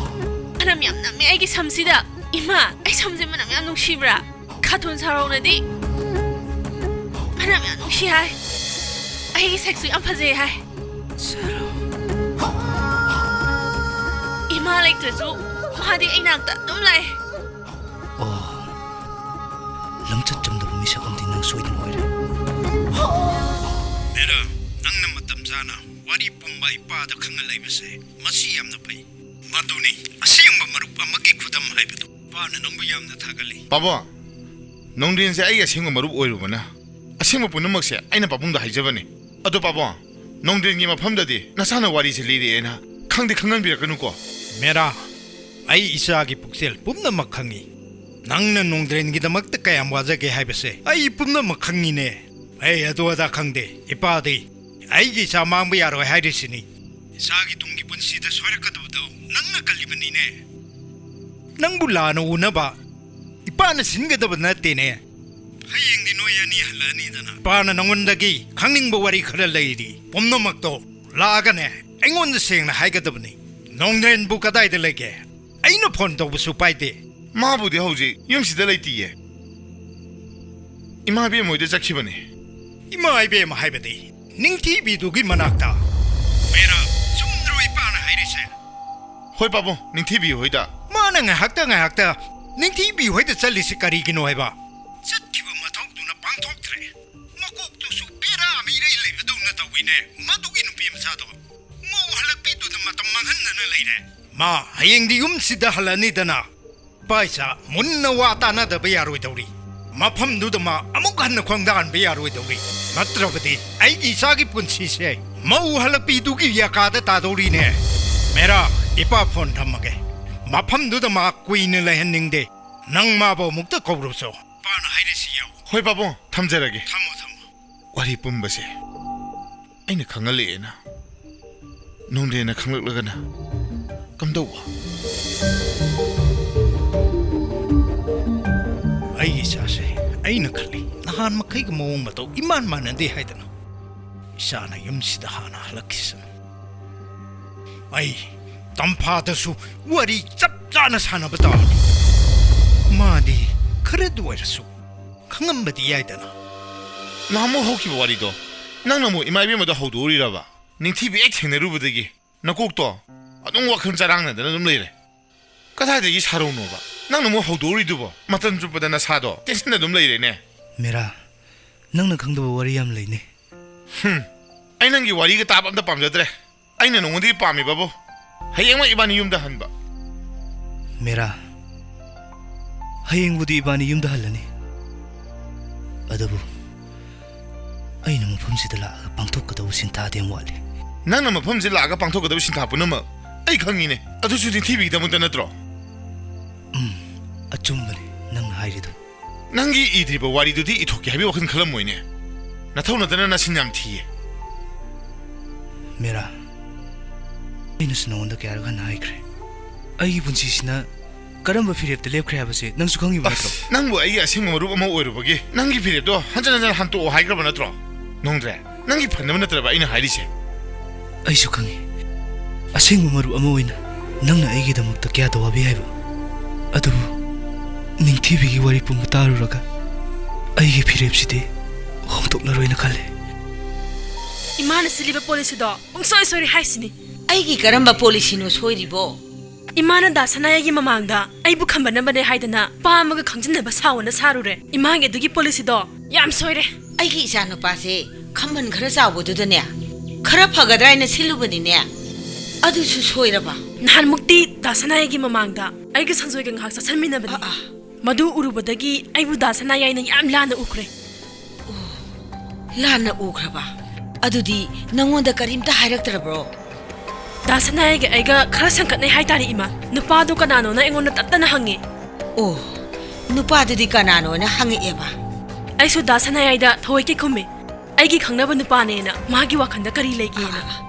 ꯃꯅꯝ ꯌꯥꯝ ꯅꯝꯃꯦ ꯑꯩꯒꯤ ꯁꯝꯁꯤꯗ꯫ ꯏꯃꯥ, ꯑꯩ ꯁꯝꯁꯦ ꯃꯅꯝ ꯌꯥꯝ ꯅꯨꯡꯁꯤꯕ꯭ꯔꯥ? ꯈꯥꯇꯣꯟ ꯁꯥꯔꯧꯅꯗꯤ ꯃꯅꯝ ꯌꯥꯝ ꯅꯨꯡꯁꯤ ꯍꯥꯏ꯫ ꯑꯩꯒꯤ ꯁꯛꯁꯨ ꯌꯥꯝ ꯐꯖꯩ ꯍꯥꯏ꯫ ꯏꯃꯥ ꯂꯩꯇ꯭ꯔꯁꯨ ꯃꯥꯗꯤ ꯑꯩ ꯅꯥꯛꯇ ꯑꯗꯨꯝ ꯂꯥꯛꯑꯦ꯫ ꯑꯣ, ꯂꯝꯆꯠ ꯆꯨꯝꯗꯕ ꯃꯤꯁꯛ ꯑꯃꯗꯤ ꯅꯪ ꯁꯣꯏꯗꯅ ꯑꯣꯏꯔꯦ꯫ ꯃꯦꯔꯥ, ꯅꯪꯅ ꯃꯇꯝ ꯆꯥꯅ ꯋꯥꯔꯤ ꯄꯨꯝꯕ ꯏꯄꯥꯗ ꯈꯪꯍꯜꯂꯛꯏꯕꯁꯦ ꯃꯁꯤ ꯌꯥꯝꯅ ꯐꯩ꯫ ꯃꯗꯨꯅꯤ ꯑꯁꯦꯡꯕ ꯃꯔꯨꯞ ꯑꯃꯒꯤ ꯈꯨꯗꯝ ꯍꯥꯏꯕꯗꯨ꯫ ꯏꯄꯥꯅ ꯅꯪꯕꯨ ꯌꯥꯝꯅ ꯊꯥꯒꯠꯂꯤ꯫ ꯄꯥꯕꯨꯡ, ꯅꯣꯡꯗ꯭ꯔꯦꯟꯁꯦ ꯑꯩꯒꯤ ꯑꯁꯦꯡꯕ ꯃꯔꯨꯞ ꯑꯣꯏꯔꯨꯕꯅ ꯑꯁꯦꯡꯕ ꯄꯨꯝꯅꯃꯛꯁꯦ ꯑꯩꯅ ꯄꯥꯕꯨꯡꯗ ꯍꯥꯏꯖꯕꯅꯤ꯫ ꯑꯗꯣ ꯄꯥꯕꯨꯡ, ꯅꯣꯡꯗ꯭ꯔꯦꯟꯒꯤ ꯃꯐꯝꯗꯗꯤ ꯅꯁꯥꯅ ꯋꯥꯔꯤꯁꯦ ꯂꯤꯔꯛꯑꯦꯅ ꯈꯪꯗꯤ ꯈꯪꯍꯟꯕꯤꯔꯛꯀꯅꯨꯀꯣ꯫ ꯃꯦꯔꯥ, ꯑꯩ ꯏꯆꯥꯒꯤ ꯄꯨꯛꯆꯦꯜ ꯄꯨꯝꯅꯃꯛ ꯈꯪꯉꯤ꯫ ꯅꯪꯅ ꯅꯣꯡꯗ꯭ꯔꯦꯟꯒꯤꯗꯃꯛꯇ ꯀꯌꯥꯝ ꯋꯥꯖꯒꯦ ꯍꯥꯏꯕꯁꯦ ꯑꯩ ꯄꯨꯝꯅꯃꯛ ꯈꯪꯉꯤꯅꯦ꯫ ꯑꯩ ꯑꯗꯨ ꯑꯗꯥ ꯈꯪꯗꯦ꯫ ꯏꯄꯥꯗꯤ ꯑꯩꯒꯤ ꯏꯆꯥ ꯃꯥꯡꯕ ꯌꯥꯔꯣꯏ ꯍꯥꯏꯔꯤꯁꯤꯅꯤ꯫ ꯏꯆꯥꯒꯤ ꯇꯨꯡꯒꯤ ꯄꯨꯟꯁꯤꯗ ꯁꯣꯏꯔꯛꯀꯗꯕꯗꯣ ꯅꯪꯅ ꯀꯜꯂꯤꯕꯅꯤꯅꯦ꯫ ꯅꯪꯕꯨ ꯂꯥꯟꯅ ꯎꯅꯕ ꯏꯄꯥꯅ ꯁꯤꯟꯒꯗꯕ ꯅꯠꯇꯦꯅꯦ꯫ ꯍꯌꯦꯡꯗꯤ ꯅꯣꯏ ꯑꯅꯤ ꯍꯜꯂꯛꯑꯅꯤꯗꯅ꯫ ꯏꯄꯥꯅ ꯅꯉꯣꯟꯗꯒꯤ ꯈꯪꯅꯤꯡꯕ ꯋꯥꯔꯤ ꯈꯔ ꯂꯩꯔꯤ꯫ ꯄꯨꯝꯅꯃꯛꯇꯣ ꯂꯥꯛꯑꯒꯅꯦ ꯑꯩꯉꯣꯟꯗ ꯁꯦꯡꯅ ꯍꯥꯏꯒꯗꯕꯅꯤ꯫ ꯅꯣꯡꯗ꯭ꯔꯦꯟꯕꯨ ꯀꯗꯥꯏꯗ ꯂꯩꯒꯦ? ꯑꯩꯅ ꯐꯣꯟ ꯇꯧꯕꯁꯨ ꯄꯥꯏꯗꯦ꯫ ꯃꯥꯕꯨꯗꯤ ꯍꯧꯖꯤꯛ ꯌꯨꯝꯁꯤꯗ ꯂꯩꯇꯤꯌꯦ꯫ ꯏꯃꯥ ꯏꯕꯦꯝ ꯍꯣꯏꯗ ꯆꯠꯈꯤꯕꯅꯦ꯫ ꯏꯃꯥ ꯏꯕꯦꯝ ꯍꯥꯏꯕꯗꯤ ꯅꯤꯡꯊꯤꯕꯤꯗꯨꯒꯤ ꯃꯅꯥꯛꯇ꯫ ꯃꯦꯔꯥ, ꯆꯨꯝꯗ꯭ꯔꯣ ꯏꯄꯥꯅ ꯍꯥꯏꯔꯤꯁꯦ? ꯍꯣꯏ ꯄꯥꯕꯨꯡ, ꯅꯤꯡꯊꯤꯕꯤ ꯍꯣꯏꯗ꯫ ꯃꯥꯅ ꯉꯥꯏꯍꯥꯛꯇ ꯉꯥꯏꯍꯥꯛꯇ ꯅꯤꯡꯊꯤꯕꯤ ꯍꯣꯏꯗ ꯆꯠꯂꯤꯁꯤ ꯀꯔꯤꯒꯤꯅꯣ ꯍꯥꯏꯕ? ꯆꯠꯈꯤꯕ ꯃꯊꯧꯗꯨꯅ ꯄꯥꯡꯊꯣꯛꯇ꯭ꯔꯦ꯫ ꯃꯀꯣꯛꯇꯨꯁꯨ ꯕꯦꯔꯥ ꯑꯃ ꯏꯔꯩ ꯂꯩꯕꯗꯧꯅ ꯇꯧꯏꯅꯦ, ꯃꯗꯨꯒꯤ ꯅꯨꯄꯤ ꯃꯆꯥꯗꯣ꯫ ꯃꯧ ꯍꯜꯂꯛꯄꯤꯗꯨꯗ ꯃꯇꯝ ꯃꯥꯡꯍꯟꯗꯅ ꯂꯩꯔꯦ꯫ ꯃꯥ ꯍꯌꯦꯡꯗꯤ ꯌꯨꯝꯁꯤꯗ ꯍꯜꯂꯅꯤꯗꯅ꯫ ꯄꯥꯏꯆꯥ, ꯃꯨꯟꯅ ꯋꯥ ꯇꯥꯅꯗꯕ ꯌꯥꯔꯣꯏꯗꯧꯔꯤ꯫ ꯃꯐꯝꯗꯨꯗ ꯃꯥ ꯑꯃꯨꯛ ꯍꯟꯅ ꯈꯣꯡꯗꯥꯍꯟꯕ ꯌꯥꯔꯣꯏꯗꯧꯔꯤ꯫ ꯅꯠꯇ꯭ꯔꯕꯗꯤ ꯑꯩꯒꯤ ꯏꯆꯥꯒꯤ ꯄꯨꯟꯁꯤꯁꯦ ꯃꯧ ꯍꯜꯂꯛꯄꯤꯗꯨꯒꯤ ꯌꯥꯀꯥꯗ ꯇꯥꯗꯧꯔꯤꯅꯦ꯫ ꯃꯦꯔꯥ, ꯏꯄꯥ ꯐꯣꯟ ꯊꯝꯃꯒꯦ꯫ ꯃꯐꯝꯗꯨꯗ ꯃꯥ ꯀꯨꯏꯅ ꯂꯩꯍꯟꯅꯤꯡꯗꯦ꯫ ꯅꯪ ꯃꯥꯕꯨ ꯑꯃꯨꯛꯇ ꯀꯧꯔꯨꯆꯣ꯫ ꯏꯄꯥꯅ ꯍꯥꯏꯔꯤꯁꯤ ꯌꯥꯎ꯫ ꯍꯣꯏ ꯄꯥꯕꯨꯡ, ꯊꯝꯖꯔꯒꯦ꯫ ꯊꯝꯃꯣ, ꯊꯝꯃꯣ꯫ ꯋꯥꯔꯤ ꯄꯨꯝꯕꯁꯦ ꯑꯩꯅ ꯈꯪꯍꯜꯂꯛꯑꯦꯅ ꯅꯣꯡꯗꯦꯅ ꯈꯪꯂꯛꯂꯒꯅ ꯀꯝꯗꯧꯕ? ꯑꯩꯒꯤ ꯏꯆꯥꯁꯦ ꯑꯩꯅ ꯈꯜꯂꯤ ꯅꯍꯥꯟ ꯃꯈꯩꯒ ꯃꯑꯣꯡ ꯃꯇꯧ ꯏꯃꯥꯟ ꯃꯥꯟꯅꯗꯦ ꯍꯥꯏꯗꯅ꯫ ꯏꯆꯥꯅ ꯌꯨꯝꯁꯤꯗ ꯍꯥꯟꯅ ꯍꯜꯂꯛꯈꯤꯁꯅꯨ꯫ ꯑꯩ ꯇꯝꯐꯥꯗꯁꯨ ꯋꯥꯔꯤ ꯆꯞ ꯆꯥꯅ ꯁꯥꯟꯅꯕ ꯇꯥꯕꯅꯤ꯫ ꯃꯥꯗꯤ ꯈꯔꯗ ꯑꯣꯏꯔꯁꯨ ꯈꯪꯉꯝꯕꯗꯤ ꯌꯥꯏꯗꯅ꯫ ꯅꯍꯥꯟꯃꯨꯛ ꯍꯧꯈꯤꯕ ꯋꯥꯔꯤꯗꯣ ꯅꯪꯅ ꯑꯃꯨꯛ ꯏꯃꯥ ꯏꯕꯦꯝꯃꯗ ꯍꯧꯗꯣꯛꯎꯔꯤꯔꯕ? ꯅꯤꯡꯊꯤꯕꯤ ꯍꯦꯛ ꯊꯦꯡꯅꯔꯨꯕꯗꯒꯤ ꯅꯀꯣꯛꯇꯣ ꯑꯗꯨꯝ ꯋꯥꯈꯜ ꯆꯔꯥꯡꯅꯗꯅ ꯑꯗꯨꯝ ꯂꯩꯔꯦ꯫ ꯀꯗꯥꯏꯗꯒꯤ ꯁꯥꯔꯧꯅꯣꯕ? ꯅꯪꯅ ꯑꯃꯨꯛ ꯍꯧꯗꯣꯛꯎꯔꯤꯗꯨꯕꯣ? ꯃꯇꯝ ꯆꯨꯞꯄꯗ ꯅꯁꯥꯗꯣ ꯇꯦꯟꯁꯟꯗ ꯑꯗꯨꯝ ꯂꯩꯔꯦꯅꯦ꯫ ꯃꯤꯔꯥ, ꯅꯪꯅ ꯈꯪꯗꯕ ꯋꯥꯔꯤ ꯌꯥꯝ ꯂꯩꯅꯦ꯫ ꯍꯨꯝ, ꯑꯩ ꯅꯪꯒꯤ ꯋꯥꯔꯤꯒ ꯇꯥꯕ ꯑꯝꯇ ꯄꯥꯝꯖꯗ꯭ꯔꯦ꯫ ꯑꯩꯅ ꯅꯉꯣꯟꯗꯒꯤ ꯄꯥꯝꯃꯤꯕꯕꯨ ꯍꯌꯦꯡꯃꯛ ꯏꯕꯥꯅꯤ ꯌꯨꯝꯗ ꯍꯟꯕ꯫ ꯃꯦꯔꯥ, ꯍꯌꯦꯡꯕꯨꯗꯤ ꯏꯕꯥꯅꯤ ꯌꯨꯝꯗ ꯍꯜꯂꯅꯤ꯫ ꯑꯗꯨꯕꯨ ꯑꯩꯅ ꯃꯐꯝꯁꯤꯗ ꯂꯥꯛꯑꯒ ꯄꯥꯡꯊꯣꯛꯀꯗꯧꯕ ꯁꯤꯟꯊꯥꯗꯤ ꯌꯥꯝ ꯋꯥꯠꯂꯤ꯫ ꯅꯪꯅ ꯃꯐꯝꯁꯤꯗ ꯂꯥꯛꯑꯒ ꯄꯥꯡꯊꯣꯛꯀꯗꯕ ꯁꯤꯟꯊꯥ ꯄꯨꯝꯅꯃꯛ ꯑꯩ ꯈꯪꯉꯤꯅꯦ꯫ ꯑꯗꯨꯁꯨ ꯅꯤꯡꯊꯤꯕꯤꯒꯤꯗꯃꯛꯇ ꯅꯠꯇ꯭ꯔꯣ? ꯎꯝ, ꯑꯆꯨꯝꯕꯅꯤ ꯅꯪꯅ ꯍꯥꯏꯔꯤꯗꯣ꯫ ꯅꯪꯒꯤ ꯏꯗ꯭ꯔꯤꯕ ꯋꯥꯔꯤꯗꯨꯗꯤ ꯏꯊꯣꯛꯀꯦ ꯍꯥꯏꯕꯒꯤ ꯋꯥꯈꯜ ꯈꯜꯂꯝꯃꯣꯏꯅꯦ꯫ ꯅꯊꯧ ꯅꯠꯇꯅ ꯅꯁꯤꯟ ꯌꯥꯝ ꯊꯤꯌꯦ꯫ ꯃꯦꯔꯥ, ꯑꯩꯅꯁꯨ ꯅꯉꯣꯟꯗ ꯀꯌꯥꯔꯛ ꯍꯟꯅ ꯍꯥꯏꯈ꯭ꯔꯦ꯫ ꯑꯩꯒꯤ ꯄꯨꯟꯁꯤꯁꯤꯅ ꯀꯔꯝꯕ ꯐꯤꯔꯦꯞꯇ ꯂꯦꯞꯈ꯭ꯔꯦ ꯍꯥꯏꯕꯁꯦ ꯅꯪꯁꯨ ꯈꯪꯉꯤꯕ ꯅꯠꯇ꯭ꯔꯣ? ꯑꯁ, ꯅꯪꯕꯨ ꯑꯩꯒꯤ ꯑꯁꯦꯡꯕ ꯃꯔꯨꯞ ꯑꯃ ꯑꯣꯏꯔꯨꯕꯒꯤ ꯅꯪꯒꯤ ꯐꯤꯔꯦꯞꯇꯣ ꯍꯟꯖꯟ ꯍꯟꯖꯟ ꯍꯟꯇꯣꯛꯑꯣ ꯍꯥꯏꯈ꯭ꯔꯕ ꯅꯠꯇ꯭ꯔꯣ? ꯅꯣꯡꯗ꯭ꯔꯦ, ꯅꯪꯒꯤ ꯐꯅꯕ ꯅꯠꯇ꯭ꯔꯕ ꯑꯩꯅ ꯍꯥꯏꯔꯤꯁꯦ? ꯑꯩꯁꯨ ꯈꯪꯉꯤ꯫ ꯑꯁꯦꯡꯕ ꯃꯔꯨꯞ ꯑꯃ ꯑꯣꯏꯅ ꯅꯪꯅ ꯑꯩꯒꯤꯗꯃꯛꯇ ꯀꯌꯥꯗ ꯋꯥꯕꯤ ꯍꯥꯏꯕ? ꯑꯗꯨꯕꯨ ꯅꯤꯡꯊꯤꯕꯤꯒꯤ ꯋꯥꯔꯤ ꯄꯨꯝꯕ ꯇꯥꯔꯨꯔꯒ ꯑꯩꯒꯤ ꯐꯤꯔꯦꯞꯁꯤꯗꯤ ꯍꯣꯡꯗꯣꯛꯂꯔꯣꯏꯅ ꯈꯜꯂꯦ꯫ ꯏꯃꯥꯅ ꯁꯤꯜꯂꯤꯕ ꯄꯣꯂꯤꯁꯤꯗꯣ ꯄꯨꯡꯁꯣꯏ ꯁꯣꯏꯔꯦ ꯍꯥꯏꯁꯤꯅꯤ꯫ ꯑꯩꯒꯤ ꯀꯔꯝꯕ ꯄꯣꯂꯤꯁꯤꯅꯣ ꯁꯣꯏꯔꯤꯕꯣ? ꯏꯃꯥꯅ ꯗꯥ ꯁꯅꯥꯌꯥꯏꯒꯤ ꯃꯃꯥꯡꯗ ꯑꯩꯕꯨ ꯈꯝꯕꯅꯕꯅꯦ ꯍꯥꯏꯗꯅ ꯅꯨꯄꯥ ꯑꯃꯒ ꯈꯪꯖꯤꯟꯅꯕ ꯁꯥꯎꯑꯣꯅ ꯁꯥꯔꯨꯔꯦ꯫ ꯏꯃꯥꯒꯤ ꯑꯗꯨꯒꯤ ꯄꯣꯂꯤꯁꯤꯗꯣ ꯌꯥꯝ ꯁꯣꯏꯔꯦ꯫ ꯑꯩꯒꯤ ꯏꯆꯥ ꯅꯨꯄꯥꯁꯦ ꯈꯝꯕꯟ ꯈꯔ ꯆꯥꯎꯕꯗꯨꯗꯅꯦ, ꯈꯔ ꯐꯒꯗ꯭ꯔꯥ ꯍꯥꯏꯅ ꯁꯤꯜꯂꯨꯕꯅꯤꯅꯦ, ꯑꯗꯨꯁꯨ ꯁꯣꯏꯔꯕ? ꯅꯍꯥꯟꯃꯨꯛꯇꯤ ꯗꯥ ꯁꯅꯥꯌꯥꯏꯒꯤ ꯃꯃꯥꯡꯗ ꯑꯩꯒ ꯁꯪꯖꯣꯏꯒ ꯉꯥꯏꯍꯥꯛ ꯆꯠꯁꯟꯃꯤꯟꯅꯕꯅꯤ꯫ ꯑꯥ, ꯑꯥ꯫ ꯃꯗꯨ ꯎꯔꯨꯕꯗꯒꯤ ꯑꯩꯕꯨ ꯗꯥ ꯁꯅꯥꯌꯥꯏꯅ ꯌꯥꯝ ꯂꯥꯟꯅ ꯎꯈ꯭ꯔꯦ꯫ ꯂꯥꯟꯅ ꯎꯈ꯭ꯔꯕ? ꯑꯗꯨꯗꯤ ꯅꯪꯉꯣꯟꯗ ꯀꯔꯤꯝꯇ ꯍꯥꯏꯔꯛꯇ꯭ꯔꯕ꯭ꯔꯣ? ꯗꯥ ꯁꯅꯥꯌꯥꯏꯒ ꯑꯩꯒ ꯈꯔ ꯁꯪꯀꯠꯅꯩ ꯍꯥꯏꯇꯥꯔꯦ, ꯏꯃꯥ꯫ ꯅꯨꯄꯥꯗꯨ ꯀꯅꯥꯅꯣꯅ ꯑꯩꯉꯣꯟꯗ ꯇꯠꯇꯅ ꯍꯪꯉꯦ꯫ ꯑꯣ, ꯅꯨꯄꯥꯗꯨꯗꯤ ꯀꯅꯥꯅꯣꯅ ꯍꯪꯉꯛꯑꯦꯕ? ꯑꯩꯁꯨ ꯗꯥ ꯁꯅꯥꯌꯥꯏꯗ ꯊꯋꯥꯏ ꯀꯤ ꯈꯨꯝꯃꯦ꯫ ꯑꯩꯒꯤ ꯈꯪꯅꯕ ꯅꯨꯄꯥꯅꯦꯅ, ꯃꯥꯒꯤ ꯋꯥꯈꯜꯗ ꯀꯔꯤ ꯂꯩꯒꯦꯅ꯫ ꯑꯥ,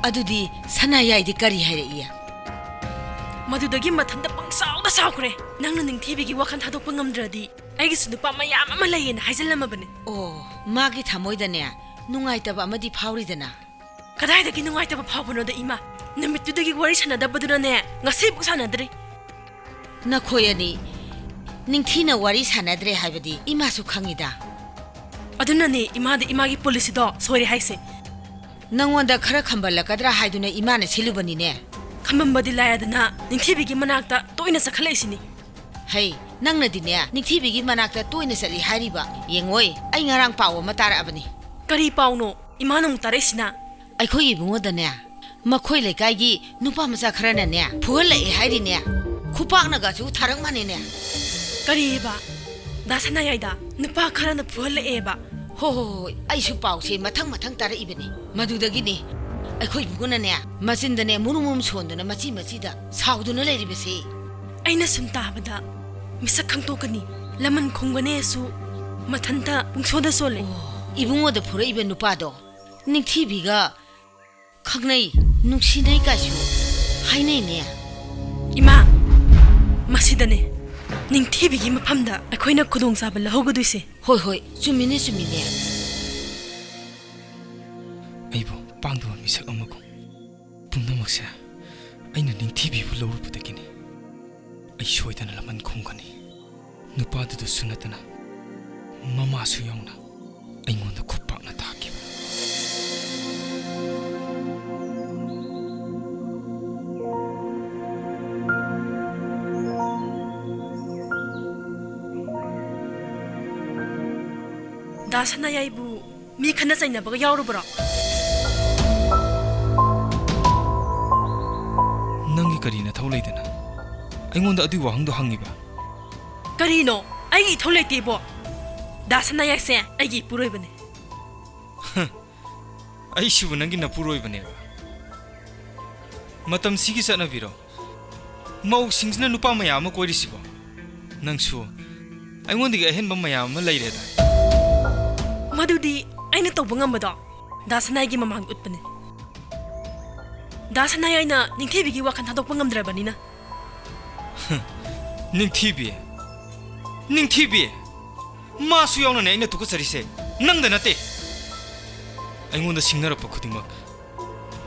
ꯑꯗꯨꯗꯤ ꯁꯅꯥꯌꯥꯏꯗꯤ ꯀꯔꯤ ꯍꯥꯏꯔꯛꯏ? ꯃꯗꯨꯗꯒꯤ ꯃꯊꯟꯇ ꯄꯪꯁꯥꯎꯗ ꯁꯥꯎꯈ꯭ꯔꯦ꯫ ꯅꯪꯅ ꯅꯤꯡꯊꯤꯕꯤꯒꯤ ꯋꯥꯈꯜ ꯊꯥꯗꯣꯛꯄ ꯉꯝꯗ꯭ꯔꯗꯤ ꯑꯩꯒꯤꯁꯨ ꯅꯨꯄꯥ ꯃꯌꯥꯝ ꯑꯃ ꯂꯩꯌꯦꯅ ꯍꯥꯏꯖꯤꯜꯂꯝꯃꯕꯅꯦ꯫ ꯑꯣ, ꯃꯥꯒꯤ ꯊꯃꯣꯏꯗꯅꯦ ꯅꯨꯡꯉꯥꯏꯇꯕ ꯑꯃꯗꯤ ꯐꯥꯎꯔꯤꯗꯅ? ꯀꯗꯥꯏꯗꯒꯤ ꯅꯨꯡꯉꯥꯏꯇꯕ ꯐꯥꯎꯕꯅꯣꯗ, ꯏꯃꯥ? ꯅꯨꯃꯤꯠꯇꯨꯗꯒꯤ ꯋꯥꯔꯤ ꯁꯥꯟꯅꯗꯕꯗꯨꯅꯅꯦ, ꯉꯁꯤꯕꯨꯛ ꯁꯥꯟꯅꯗ꯭ꯔꯤ꯫ ꯅꯈꯣꯏ ꯑꯅꯤ ꯅꯤꯡꯊꯤꯅ ꯋꯥꯔꯤ ꯁꯥꯟꯅꯗ꯭ꯔꯦ ꯍꯥꯏꯕꯗꯤ ꯏꯃꯥꯁꯨ ꯈꯪꯉꯤꯗ꯫ ꯑꯗꯨꯅꯅꯦ ꯏꯃꯥꯗ ꯏꯃꯥꯒꯤ ꯄꯣꯂꯤꯁꯤꯗꯣ ꯁꯣꯏꯔꯦ ꯍꯥꯏꯁꯦ꯫ ꯅꯪꯉꯣꯟꯗ ꯈꯔ ꯈꯝꯕꯜꯂꯛꯀꯗ꯭ꯔꯥ ꯍꯥꯏꯗꯨꯅ ꯏꯃꯥꯅ ꯁꯤꯜꯂꯨꯕꯅꯤꯅꯦ꯫ ꯈꯝꯕꯝꯕꯗꯤ ꯂꯥꯏꯔꯗꯅ ꯅꯤꯡꯊꯤꯕꯤꯒꯤ ꯃꯅꯥꯛꯇ ꯇꯣꯏꯅ ꯆꯠꯈꯠꯂꯛꯏꯁꯤꯅꯤ꯫ ꯍꯩ, ꯅꯪꯅꯗꯤꯅꯦ ꯅꯤꯡꯊꯤꯕꯤꯒꯤ ꯃꯅꯥꯛꯇ ꯇꯣꯏꯅ ꯆꯠꯂꯤ ꯍꯥꯏꯔꯤꯕ꯫ ꯌꯦꯡꯉꯣꯏ, ꯑꯩ ꯉꯔꯥꯡ ꯄꯥꯎ ꯑꯃ ꯇꯥꯔꯛꯑꯕꯅꯤ꯫ ꯀꯔꯤ ꯄꯥꯎꯅꯣ ꯏꯃꯥꯅ ꯑꯃꯨꯛ ꯇꯥꯔꯛꯏꯁꯤꯅ? ꯑꯩꯈꯣꯏ ꯏꯕꯨꯡꯉꯣꯗꯅꯦ ꯃꯈꯣꯏ ꯂꯩꯀꯥꯏꯒꯤ ꯅꯨꯄꯥ ꯃꯆꯥ ꯈꯔꯅꯅꯦ ꯐꯨꯍꯜꯂꯛꯑꯦ ꯍꯥꯏꯔꯤꯅꯦ꯫ ꯈꯨꯄꯥꯛꯅꯒꯁꯨ ꯊꯥꯔꯛ ꯃꯥꯅꯦꯅꯦ꯫ ꯀꯔꯤꯑꯕ? ꯗꯥ ꯁꯅꯥꯌꯥꯏꯗ ꯅꯨꯄꯥ ꯈꯔꯅ ꯐꯨꯍꯜꯂꯛꯑꯦꯕ? ꯍꯣ, ꯍꯣ, ꯍꯣ, ꯍꯣꯏ, ꯑꯩꯁꯨ ꯄꯥꯎꯁꯦ ꯃꯊꯪ ꯃꯊꯪ ꯇꯥꯔꯛꯏꯕꯅꯤ꯫ ꯃꯗꯨꯗꯒꯤꯅꯤ ꯑꯩꯈꯣꯏ ꯏꯕꯨꯡꯉꯣꯅꯅꯦ ꯃꯆꯤꯟꯗꯅꯦ ꯃꯨꯔꯨꯝ ꯃꯨꯔꯨꯝ ꯁꯣꯟꯗꯨꯅ ꯃꯆꯤ ꯃꯆꯤꯗ ꯁꯥꯎꯗꯨꯅ ꯂꯩꯔꯤꯕꯁꯦ꯫ ꯑꯩꯅ ꯁꯨꯝ ꯇꯥꯕꯗ ꯃꯤꯁꯛ ꯈꯪꯇꯣꯛꯀꯅꯤ, ꯂꯃꯟ ꯈꯨꯝꯒꯅꯤꯁꯨ ꯃꯊꯟꯇ ꯄꯨꯡꯁꯣꯟꯗ ꯁꯣꯜꯂꯦ꯫ ꯑꯣ, ꯏꯕꯨꯡꯉꯣꯗ ꯐꯨꯔꯛꯏꯕ ꯅꯨꯄꯥꯗꯣ ꯅꯤꯡꯊꯤꯕꯤꯒ ꯈꯪꯅꯩ, ꯅꯨꯡꯁꯤꯅꯩ ꯀꯥꯏꯁꯨ ꯍꯥꯏꯅꯩꯅꯦ꯫ ꯏꯃꯥ, ꯃꯁꯤꯗꯅꯦ ꯅꯤꯡꯊꯤꯕꯤꯒꯤ ꯃꯐꯝꯗ ꯑꯩꯈꯣꯏꯅ ꯈꯨꯗꯣꯡꯆꯥꯕ ꯂꯧꯍꯧꯒꯗꯣꯏꯁꯦ꯫ ꯍꯣꯏ, ꯍꯣꯏ, ꯆꯨꯝꯃꯤꯅꯦ, ꯆꯨꯝꯃꯤꯅꯦ꯫ ꯑꯩꯕꯨ ꯄꯥꯡꯗꯕ ꯃꯤꯁꯛ ꯑꯃꯒꯨꯝ꯫ ꯁꯦ, ꯑꯩꯅ ꯅꯤꯡꯊꯤꯕꯤꯕꯨ ꯂꯧꯔꯨꯕꯗꯒꯤꯅꯤ꯫ ꯑꯩ ꯁꯣꯏꯗꯅ ꯂꯃꯟ ꯈꯨꯝꯒꯅꯤ꯫ ꯅꯨꯄꯥꯗꯨꯗꯁꯨ ꯅꯠꯇꯅ ꯃꯃꯥꯁꯨ ꯌꯥꯎꯅ ꯑꯩꯉꯣꯟꯗ ꯈꯨꯄꯥꯛꯅ ꯊꯥꯈꯤꯕ꯫ ꯗꯥ ꯁꯅꯥꯌꯥꯏꯕꯨ ꯃꯤ ꯈꯠꯅ ꯆꯩꯅꯕꯒ ꯌꯥꯎꯔꯨꯕ꯭ꯔꯣ? ꯅꯪꯒꯤ ꯀꯔꯤ ꯅꯊꯧ ꯂꯩꯗꯅ ꯑꯩꯉꯣꯟꯗ ꯑꯗꯨꯒꯤ ꯋꯥꯍꯪꯗꯣ ꯍꯪꯉꯤꯕ? ꯀꯔꯤꯅꯣ? ꯑꯩꯒꯤ ꯏꯊꯧ ꯂꯩꯇꯦꯕꯣ꯫ ꯗꯥ ꯁꯅꯥꯌꯥꯏꯁꯦ ꯑꯩꯒꯤ ꯏꯄꯨꯔꯣꯏꯕꯅꯦ꯫ ꯑꯩꯁꯤꯕꯨ ꯅꯪꯒꯤ ꯅꯄꯨꯔꯣꯏꯕꯅꯦꯕ? ꯃꯇꯝꯁꯤꯒꯤ ꯆꯠꯅꯕꯤꯔꯣ? ꯃꯧꯁꯤꯡꯁꯤꯅ ꯅꯨꯄꯥ ꯃꯌꯥꯝ ꯑꯃ ꯀꯣꯏꯔꯤꯁꯤꯕꯣ? ꯅꯪꯁꯨ ꯑꯩꯉꯣꯟꯗꯒꯤ ꯑꯍꯦꯟꯕ ꯃꯌꯥꯝ ꯑꯃ ꯂꯩꯔꯦꯗ꯫ ꯃꯗꯨꯗꯤ ꯑꯩꯅ ꯇꯧꯕ ꯉꯝꯕꯗꯣ ꯗꯥ ꯁꯅꯥꯏꯒꯤ ꯃꯃꯥꯡꯗ ꯎꯠꯄꯅꯦ꯫ ꯗꯥ ꯁꯅꯥꯏ ꯑꯩꯅ ꯅꯤꯡꯊꯤꯕꯤꯒꯤ ꯋꯥꯈꯜ ꯊꯥꯗꯣꯛꯄ ꯉꯝꯗ꯭ꯔꯕꯅꯤꯅ꯫ ꯅꯤꯡꯊꯤꯕꯤ? ꯅꯤꯡꯊꯤꯕꯤ? ꯃꯥꯁꯨ ꯌꯥꯎꯅꯅꯦ ꯑꯩꯅ ꯇꯨꯀꯠꯆꯔꯤꯁꯦ, ꯅꯪꯗ ꯅꯠꯇꯦ꯫ ꯑꯩꯉꯣꯟꯗ ꯁꯤꯡꯅꯔꯛꯄ ꯈꯨꯗꯤꯡꯃꯛ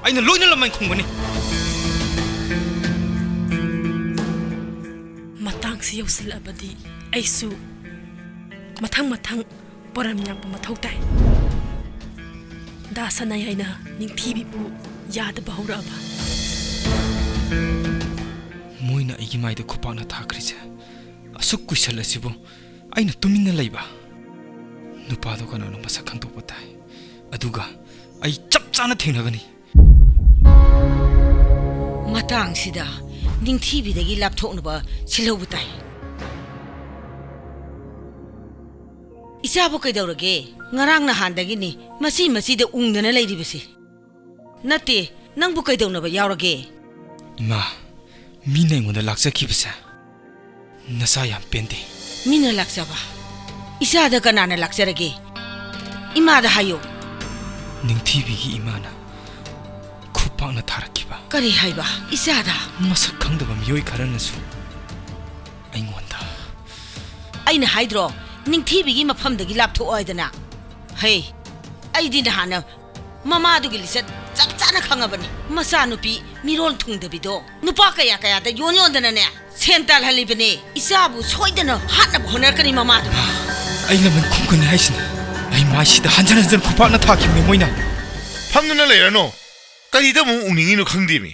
ꯑꯩꯅ ꯂꯣꯏꯅ ꯂꯃꯟ ꯈꯨꯝꯒꯅꯤ꯫ ꯃꯇꯥꯡꯁꯤ ꯌꯧꯁꯤꯜꯂꯛꯑꯕꯗꯤ ꯑꯩꯁꯨ ꯃꯊꯪ ꯃꯊꯪ ꯄꯣꯔꯝ ꯌꯥꯝꯕ ꯃꯊꯧ ꯇꯥꯏ꯫ ꯗꯥ ꯁꯅꯥꯌꯥꯏꯅ ꯅꯤꯡꯊꯤꯕꯤꯕꯨ ꯌꯥꯗꯕ ꯍꯧꯔꯛꯑꯕ꯫ ꯃꯣꯏꯅ ꯑꯩꯒꯤ ꯃꯥꯏꯗ ꯈꯨꯄꯥꯛꯅ ꯊꯥꯈ꯭ꯔꯤꯁꯦ ꯑꯁꯨꯛ ꯀꯨꯏꯁꯜꯂꯁꯤꯕꯨ ꯑꯩꯅ ꯇꯨꯃꯤꯟꯅ ꯂꯩꯕ? ꯅꯨꯄꯥꯗꯣ ꯀꯅꯥꯅꯣ ꯃꯁꯛ ꯈꯪꯗꯣꯛꯄ ꯇꯥꯏ꯫ ꯑꯗꯨꯒ ꯑꯩ ꯆꯞ ꯆꯥꯅ ꯊꯦꯡꯅꯒꯅꯤ꯫ ꯃꯇꯥꯡꯁꯤꯗ ꯅꯤꯡꯊꯤꯕꯤꯗꯒꯤ ꯂꯥꯞꯊꯣꯛꯅꯕ ꯁꯤꯜꯍꯧꯕ ꯇꯥꯏ꯫ ꯏꯆꯥꯕꯨ ꯀꯩꯗꯧꯔꯒꯦ? ꯉꯔꯥꯡ ꯅꯍꯥꯟꯗꯒꯤꯅꯤ ꯃꯆꯤ ꯃꯆꯤꯗ ꯎꯪꯗꯅ ꯂꯩꯔꯤꯕꯁꯤ꯫ ꯅꯠꯇꯦ, ꯅꯪꯕꯨ ꯀꯩꯗꯧꯅꯕ ꯌꯥꯎꯔꯒꯦ? ꯏꯃꯥ, ꯃꯤꯅ ꯑꯩꯉꯣꯟꯗ ꯂꯥꯛꯆꯈꯤꯕꯁꯦ ꯅꯆꯥ ꯌꯥꯝ ꯄꯦꯟꯗꯦ꯫ ꯃꯤꯅ ꯂꯥꯛꯆꯕ? ꯏꯆꯥꯗ ꯀꯅꯥꯅ ꯂꯥꯛꯆꯔꯒꯦ? ꯏꯃꯥꯗ ꯍꯥꯏꯌꯨ꯫ ꯅꯤꯡꯊꯤꯕꯤꯒꯤ ꯏꯃꯥꯅ ꯈꯨꯄꯥꯛꯅ ꯊꯥꯔꯛꯈꯤꯕ꯫ ꯀꯔꯤ ꯍꯥꯏꯕ? ꯏꯆꯥꯗ? ꯃꯁꯛ ꯈꯪꯗꯕ ꯃꯤꯑꯣꯏ ꯈꯔꯅꯁꯨ ꯑꯩꯉꯣꯟꯗ꯫ ꯑꯩꯅ ꯍꯥꯏꯗ꯭ꯔꯣ, ꯅꯤꯡꯊꯤꯕꯤꯒꯤ ꯃꯐꯝꯗꯒꯤ ꯂꯥꯞꯊꯣꯛꯑꯣ ꯍꯥꯏꯗꯅ? ꯍꯦ, ꯑꯩꯗꯤ ꯅꯍꯥꯟꯅ ꯃꯃꯥꯗꯨꯒꯤ ꯂꯤꯆꯠ ꯆꯞ ꯆꯥꯅ ꯈꯪꯉꯕꯅꯤ꯫ ꯃꯆꯥꯅꯨꯄꯤ ꯃꯤꯔꯣꯜ ꯊꯨꯡꯗꯕꯤꯗꯣ ꯅꯨꯄꯥ ꯀꯌꯥ ꯀꯌꯥꯗ ꯌꯣꯟ ꯌꯣꯟꯗꯅꯅꯦ ꯁꯦꯟ ꯇꯥꯜꯍꯜꯂꯤꯕꯅꯦ꯫ ꯏꯆꯥꯕꯨ ꯁꯣꯏꯗꯅ ꯍꯥꯠꯅꯕ ꯍꯣꯠꯅꯔꯛꯀꯅꯤ ꯃꯃꯥꯗꯨꯅ꯫ ꯑꯩ ꯂꯃꯟ ꯈꯨꯝꯒꯅꯤ ꯍꯥꯏꯁꯤꯅꯤ꯫ ꯑꯩ ꯃꯥꯏꯁꯤꯗ ꯍꯟꯖꯟ ꯍꯟꯖꯟ ꯈꯨꯄꯥꯛꯅ ꯊꯥꯈꯤꯕꯅꯦ ꯃꯣꯏꯅ꯫ ꯐꯝꯗꯨꯅ ꯂꯩꯔꯅꯨ꯫ ꯀꯔꯤꯗ ꯑꯃꯨꯛ ꯎꯅꯤꯡꯉꯤꯅꯣ ꯈꯪꯗꯦꯃꯤ꯫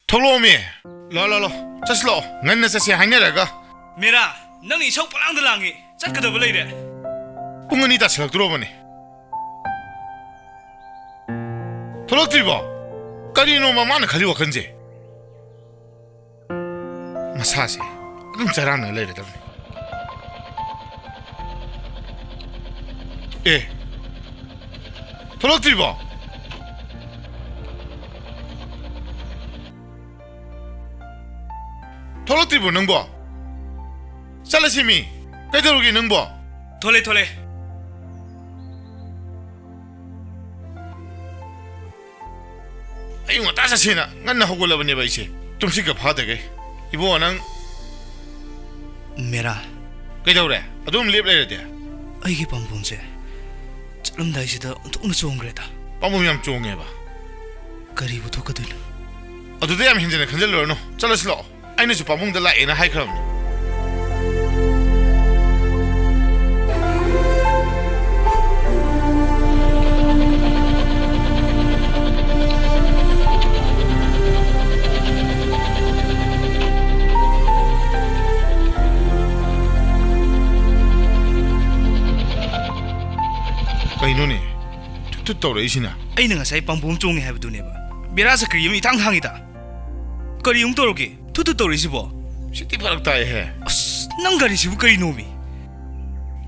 ꯊꯣꯛꯂꯛꯑꯣꯃꯤ꯫ ꯂꯥꯛꯑꯣ, ꯂꯥꯛꯑꯣ, ꯂꯥꯛꯑꯣ꯫ ꯆꯠꯁꯤ ꯂꯥꯛꯑꯣ꯫ ꯉꯟꯅ ꯆꯠꯁꯦ ꯍꯥꯏꯅꯔꯒ꯫ ꯃꯦꯔꯥ, ꯅꯪꯅ ꯏꯁꯧ ꯄꯂꯥꯡꯗ ꯂꯥꯡꯉꯤ꯫ ꯆꯠꯀꯗꯕ ꯂꯩꯔꯦ꯫ ꯄꯨꯡ ꯑꯅꯤ ꯇꯥꯁꯤꯜꯂꯛꯇ꯭ꯔꯣꯕꯅꯦ꯫ ꯊꯣꯛꯂꯛꯇ꯭ꯔꯤꯕꯣ? ꯀꯔꯤꯅꯣ ꯃꯃꯥꯅ ꯈꯜꯂꯤ ꯋꯥꯈꯜꯁꯦ? ꯃꯁꯥꯁꯦ ꯑꯗꯨꯝ ꯆꯔꯥꯡꯅ ꯂꯩꯔꯗꯕꯅꯤ꯫ ꯑꯦ, ꯊꯣꯛꯂꯛꯇ꯭ꯔꯤꯕꯣ? ꯊꯣꯛꯂꯛꯇ꯭ꯔꯤꯕꯣ ꯅꯪꯕꯣ? ꯆꯠꯂꯁꯤꯃꯤ꯫ ꯀꯩꯗꯧꯔꯒꯦ ꯅꯪꯕꯣ? ꯊꯣꯛꯂꯦ, ꯊꯣꯛꯂꯦ꯫ ꯑꯌꯨꯛ ꯉꯟꯇꯥ ꯆꯠꯁꯦꯅ ꯉꯟꯅ ꯍꯧꯒꯠꯂꯕꯅꯦꯕ ꯑꯩꯁꯦ, ꯇꯨꯝꯁꯤꯠꯀ ꯐꯥꯗꯈꯩ꯫ ꯏꯕꯨꯡꯉꯣ, ꯅꯪ ꯃꯦꯔꯥ꯫ ꯀꯩꯗꯧꯔꯦ? ꯑꯗꯨꯝ ꯂꯦꯞ ꯂꯩꯔꯗꯤ? ꯑꯩꯒꯤ ꯄꯥꯝꯕꯣꯝꯁꯦ ꯆꯠꯂꯝꯗꯥꯏꯁꯤꯗ ꯑꯣꯟꯊꯣꯛꯅ ꯆꯣꯡꯈ꯭ꯔꯦꯗ꯫ ꯄꯥꯝꯕꯣꯝ ꯌꯥꯝ ꯆꯣꯡꯉꯦꯕ? ꯀꯔꯤꯕꯨ ꯊꯣꯛꯀꯗꯣꯏꯅꯣ? ꯑꯗꯨꯗ ꯌꯥꯝ ꯍꯦꯟꯖꯟꯅ ꯈꯟꯖꯤꯜꯂꯨꯔꯅꯨ, ꯆꯠꯂꯁꯤ ꯂꯥꯛꯑꯣ꯫ ꯑꯩꯅꯁꯨ ꯄꯥꯕꯨꯡꯗ ꯂꯥꯛꯑꯦꯅ ꯍꯥꯏꯈ꯭ꯔꯕꯅꯤ꯫ ꯀꯩꯅꯣꯅꯦ, ꯊꯨꯠ ꯊꯨꯠ ꯇꯧꯔꯛꯏꯁꯤꯅ? ꯑꯩꯅ ꯉꯁꯥꯏ ꯄꯥꯝꯕꯣꯝ ꯆꯣꯡꯉꯦ ꯍꯥꯏꯕꯗꯨꯅꯦꯕ꯫ ꯕꯦꯔꯥ ꯆꯀ꯭ꯔꯤ ꯑꯃ ꯏꯊꯥꯡ ꯊꯥꯡꯉꯤꯗ꯫ ꯀꯔꯤ ꯑꯃꯨꯛ ꯇꯧꯔꯒꯦ? ꯊꯨꯠ ꯊꯨꯠ ꯇꯧꯔꯛꯏꯁꯤꯕꯣ? ꯁꯤꯗꯤ ꯐꯔꯛ ꯇꯥꯏꯍꯦ꯫ ꯑꯁ, ꯅꯪ ꯒꯥꯔꯤꯁꯤꯕꯨ ꯀꯔꯤꯅꯣꯃꯤ?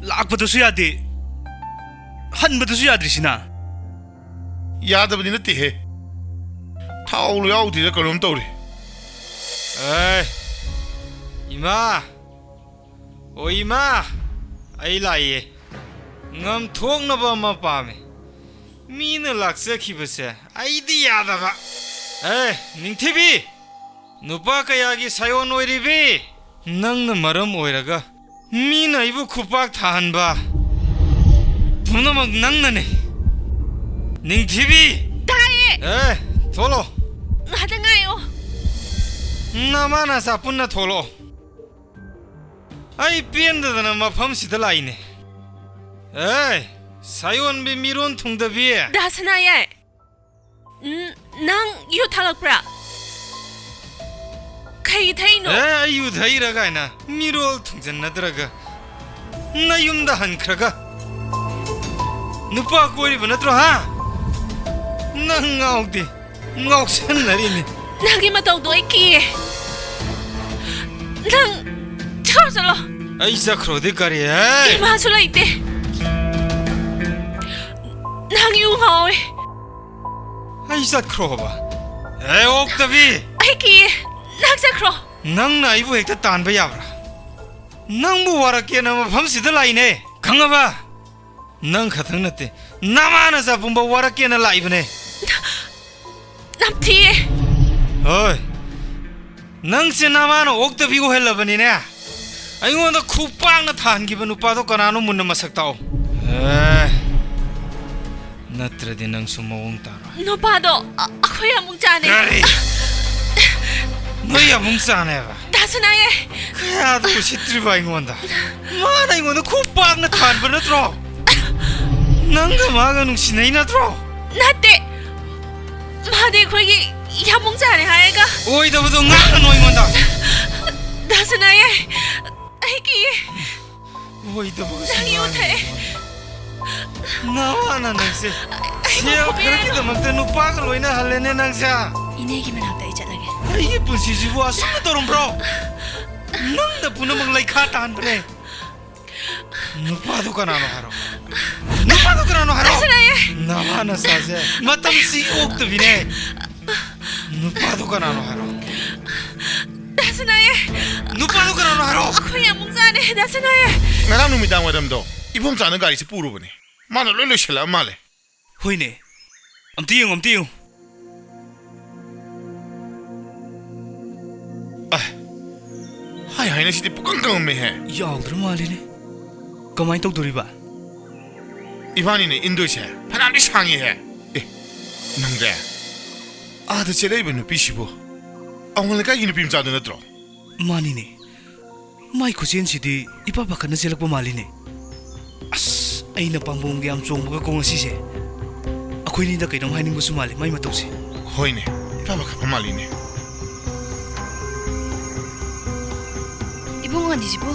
ꯂꯥꯛꯄꯗꯁꯨ ꯌꯥꯗꯦ, ꯍꯟꯕꯗꯁꯨ ꯌꯥꯗ꯭ꯔꯤꯁꯤꯅ? ꯌꯥꯗꯕꯗꯤ ꯅꯠꯇꯦꯍꯦ, ꯊꯥꯎ ꯌꯥꯎꯗ꯭ꯔꯤꯔ ꯀꯩꯅꯣꯝ ꯇꯧꯔꯤ꯫ ꯑꯦ, ꯏꯃꯥ! ꯑꯣ ꯏꯃꯥ! ꯑꯩ ꯂꯥꯛꯏꯌꯦ꯫ ꯉꯝꯊꯣꯛꯅꯕ ꯑꯃ ꯄꯥꯝꯃꯦ꯫ ꯃꯤꯅ ꯂꯥꯛꯆꯈꯤꯕꯁꯦ ꯑꯩꯗꯤ ꯌꯥꯗꯕ꯫ ꯑꯦ, ꯅꯤꯡꯊꯤꯕꯤ! ꯅꯨꯄꯥ ꯀꯌꯥꯒꯤ ꯁꯥꯏꯑꯣꯟ ꯑꯣꯏꯔꯤꯕꯤ? ꯅꯪꯅ ꯃꯔꯝ ꯑꯣꯏꯔꯒ ꯃꯤꯅ ꯑꯩꯕꯨ ꯈꯨꯄꯥꯛ ꯊꯥꯍꯟꯕ ꯄꯨꯝꯅꯃꯛ ꯅꯪꯅꯅꯦ, ꯅꯤꯡꯊꯤꯕꯤ꯫ ꯇꯥꯏꯌꯦ꯫ ꯑꯦ, ꯊꯣꯛꯂꯣ꯫ ꯉꯥꯏꯍꯥꯛꯇ ꯉꯥꯏꯌꯣ꯫ ꯅꯃꯥ ꯅꯆꯥ ꯄꯨꯟꯅ ꯊꯣꯛꯂꯛꯑꯣ꯫ ꯑꯩ ꯄꯦꯟꯗꯗꯅ ꯃꯐꯝꯁꯤꯗ ꯂꯥꯛꯏꯅꯦ꯫ ꯑꯦ, ꯁꯥꯌꯣꯟꯕꯤ ꯃꯤꯔꯣꯟ ꯊꯨꯡꯗꯕꯤ꯫ ꯗꯥ ꯁꯅꯥꯌꯥꯏ, ꯎꯝ, ꯅꯪ ꯌꯨ ꯊꯛꯂꯛꯄ꯭ꯔꯥ? ꯀꯩ ꯊꯛꯏꯅꯣ? ꯑꯦ, ꯑꯩ ꯌꯨ ꯊꯛꯏꯔꯥ ꯀꯥꯏꯅ ꯃꯤꯔꯣꯜ ꯊꯨꯡꯖꯟꯅꯗ꯭ꯔꯒ ꯅꯌꯨꯝꯗ ꯍꯟꯈ꯭ꯔꯒ ꯅꯨꯄꯥ ꯀꯣꯏꯔꯤꯕ ꯅꯠꯇ꯭ꯔꯣ, ꯍꯥ? ꯅꯪ ꯉꯥꯎꯗꯦ, ꯉꯥꯎꯁꯟꯅꯔꯤꯅꯤ꯫ ꯅꯪꯒꯤ ꯃꯇꯧꯗꯣ ꯑꯩ ꯀꯤꯌꯦ꯫ ꯅꯪ ꯆꯠꯈ꯭ꯔꯣ, ꯆꯠꯂꯣ꯫ ꯑꯩ ꯆꯠꯈ꯭ꯔꯣꯗꯤ ꯀꯔꯤ, ꯍꯦ? ꯏꯃꯥꯁꯨ ꯂꯩꯇꯦ꯫ ꯅꯪ ꯌꯨ ꯉꯥꯎꯋꯦ꯫ ꯑꯩ ꯆꯠꯈ꯭ꯔꯣ ꯍꯥꯏꯕ? ꯑꯦ, ꯑꯣꯛꯇꯕꯤ! ꯑꯩ ꯀꯤꯌꯦ꯫ ꯅꯪ ꯆꯠꯈ꯭ꯔꯣ꯫ ꯅꯪꯅ ꯑꯩꯕꯨ ꯍꯦꯛꯇ ꯇꯥꯟꯕ ꯌꯥꯕ꯭ꯔꯥ? ꯅꯪꯕꯨ ꯋꯥꯔꯛꯀꯦꯅ ꯃꯐꯝꯁꯤꯗ ꯂꯥꯛꯏꯅꯦ, ꯈꯪꯉꯕ? ꯅꯪ ꯈꯛꯇꯪ ꯅꯠꯇꯦ, ꯅꯃꯥ ꯅꯆꯥ ꯄꯨꯝꯕ ꯋꯥꯔꯛꯀꯦꯅ ꯂꯥꯛꯏꯕꯅꯦ꯫ ꯅꯝꯊꯤꯌꯦ꯫ ꯍꯣꯏ, ꯅꯪꯁꯦ ꯅꯃꯥꯅ ꯑꯣꯛꯇꯕꯤ ꯑꯣꯏꯍꯜꯂꯕꯅꯤꯅꯦ꯫ ꯑꯩꯉꯣꯟꯗ ꯈꯨꯄꯥꯛꯅ ꯊꯥꯍꯟꯈꯤꯕ ꯅꯨꯄꯥꯗꯣ ꯀꯅꯥꯅꯣ ꯃꯨꯟꯅ ꯃꯁꯛ ꯇꯥꯛꯑꯣ꯫ ꯑꯦ, ꯅꯠꯇ꯭ꯔꯗꯤ ꯅꯪꯁꯨ ꯃꯑꯣꯡ ꯇꯥꯔꯣꯏ꯫ ꯅꯨꯄꯥꯗꯣ ꯑ-, ꯑꯩꯈꯣꯏ ꯑꯃꯨꯛ ꯆꯥꯅꯩ꯫ ꯀꯔꯤ? ꯅꯣꯏ ꯑꯃꯨꯛ ꯆꯥꯅꯩꯕ? ꯗꯥ ꯁꯅꯥꯌꯦ꯫ ꯀꯌꯥꯗ ꯎꯁꯤꯠꯇ꯭ꯔꯤꯕ ꯑꯩꯉꯣꯟꯗ? ꯃꯥꯅ ꯑꯩꯉꯣꯟꯗ ꯈꯨꯄꯥꯛꯅ ꯊꯥꯍꯟꯕ ꯅꯠꯇ꯭ꯔꯣ? ꯅꯪꯒ ꯃꯥꯒ ꯅꯨꯡꯁꯤꯅꯩ ꯅꯠꯇ꯭ꯔꯣ? ꯅꯠꯇꯦ꯫ ꯃꯥꯗꯤ ꯑꯩꯈꯣꯏꯒꯤ ꯌꯥꯝꯕꯨꯡ ꯆꯥꯅꯦ ꯍꯥꯏꯔꯒ꯫ ꯑꯣꯏꯗꯕꯗꯣ ꯉꯥꯡꯒꯅꯨ ꯑꯩꯉꯣꯟꯗ꯫ ꯗꯥ ꯁꯅꯥꯌꯦ, ꯑꯩ ꯀꯤꯌꯦ꯫ ꯑꯣꯏꯗꯕꯒ ꯅꯪ ꯌꯨ ꯊꯛꯑꯦ꯫ ꯅꯋꯥꯅ ꯅꯪꯁꯦ ꯑꯩꯕꯨ ꯁꯦꯜ ꯐꯨꯕꯤꯔꯅꯨ꯫ ꯈꯔꯒꯤꯗꯃꯛꯇ ꯅꯨꯄꯥꯒ ꯂꯣꯏꯅꯍꯜꯂꯦꯅꯦ ꯅꯪꯁꯦ꯫ ꯏꯅꯦꯒꯤ ꯃꯅꯥꯛꯇ ꯑꯩ ꯆꯠꯂꯒꯦ꯫ ꯑꯩꯒꯤ ꯄꯨꯟꯁꯤꯁꯤꯕꯨ ꯑꯁꯨꯝꯅ ꯇꯧꯔꯝꯕ꯭ꯔꯣ? ꯅꯪꯅ ꯄꯨꯝꯅꯃꯛ ꯂꯩꯈꯥ ꯇꯥꯍꯟꯕꯅꯦ꯫ ꯅꯨꯄꯥꯗꯣ ꯀꯅꯥꯅꯣ ꯍꯥꯏꯔꯣ? ꯅꯨꯄꯥꯗꯣ ꯀꯅꯥꯅꯣ ꯍꯥꯏꯔꯣ? ꯗꯥ ꯁꯅꯥꯌꯦ! ꯅꯃꯥ ꯅꯆꯥꯁꯦ ꯃꯇꯝꯁꯤ ꯑꯣꯛꯇꯕꯤꯅꯦ꯫ ꯅꯨꯄꯥꯗꯣ ꯀꯅꯥꯅꯣ ꯍꯥꯏꯔꯣ? ꯗꯥ ꯁꯅꯥꯌꯦ! ꯅꯨꯄꯥꯗꯣ ꯀꯅꯥꯅꯣ ꯍꯥꯏꯔꯣ? ꯑꯩꯈꯣꯏ ꯌꯥꯝꯕꯨꯡ ꯆꯥꯅꯦ, ꯗꯥ ꯁꯅꯥꯌꯦ! ꯉꯔꯥꯡ ꯅꯨꯃꯤꯗꯥꯡ ꯋꯥꯏꯔꯝꯗꯣ ꯏꯕꯣꯝꯆꯥꯅ ꯒꯥꯔꯤꯁꯦ ꯄꯨꯔꯨꯕꯅꯦ꯫ ꯃꯥꯅ ꯂꯣꯏ ꯂꯣꯏꯁꯤꯜꯂꯛꯑ ꯃꯥꯜꯂꯦ꯫ ꯍꯣꯏꯅꯦ꯫ ꯑꯝꯇ ꯌꯦꯡꯉꯨ, ꯑꯝꯇ ꯌꯦꯡꯉꯨ꯫ ꯑꯦ, ꯍꯥꯏ ꯍꯥꯏꯅ ꯁꯤꯗꯤ ꯄꯨꯀꯪ ꯀꯪꯉꯝꯃꯦꯍꯦ꯫ ꯌꯥꯎꯗ꯭ꯔ ꯃꯥꯜꯂꯤꯅꯦ꯫ ꯀꯃꯥꯏ ꯇꯧꯗꯣꯔꯤꯕ? ꯏꯕꯥꯅꯤꯅ ꯏꯟꯗꯣꯏꯁꯦ ꯐꯅꯌꯥꯝꯗꯤ ꯁꯥꯡꯉꯤꯍꯦ꯫ ꯑꯦ, ꯅꯪꯗꯦ꯫ ꯑꯥꯗ ꯆꯦꯜꯂꯛꯏꯕ ꯅꯨꯄꯤꯁꯤꯕꯨ ꯑꯋꯥꯡ ꯂꯩꯀꯥꯏꯒꯤ ꯅꯨꯄꯤ ꯃꯆꯥꯗꯨ ꯅꯠꯇ꯭ꯔꯣ? ꯃꯥꯅꯤꯅꯦ꯫ ꯃꯥꯏ ꯈꯨꯆꯦꯟꯁꯤꯗꯤ ꯏꯄꯥ ꯄꯥꯈꯠꯅ ꯆꯦꯜꯂꯛꯄ ꯃꯥꯜꯂꯤꯅꯦ꯫ ꯑꯁ, ꯑꯩꯅ ꯄꯥꯝꯕꯣꯝꯒ ꯌꯥꯝ ꯆꯣꯡꯕꯒ ꯀꯣ ꯉꯁꯤꯁꯦ꯫ ꯑꯩꯈꯣꯏꯅꯤꯗ ꯀꯩꯅꯣꯝ ꯍꯥꯏꯅꯤꯡꯕꯁꯨ ꯃꯥꯜꯂꯤ ꯃꯥꯏ ꯃꯇꯧꯁꯦ꯫ ꯍꯣꯏꯅꯦ, ꯏꯄꯥ ꯄꯥꯈꯠꯄ ꯃꯥꯜꯂꯤꯅꯦ꯫ ꯏꯕꯨꯡ ꯑꯅꯤꯁꯤꯕꯨ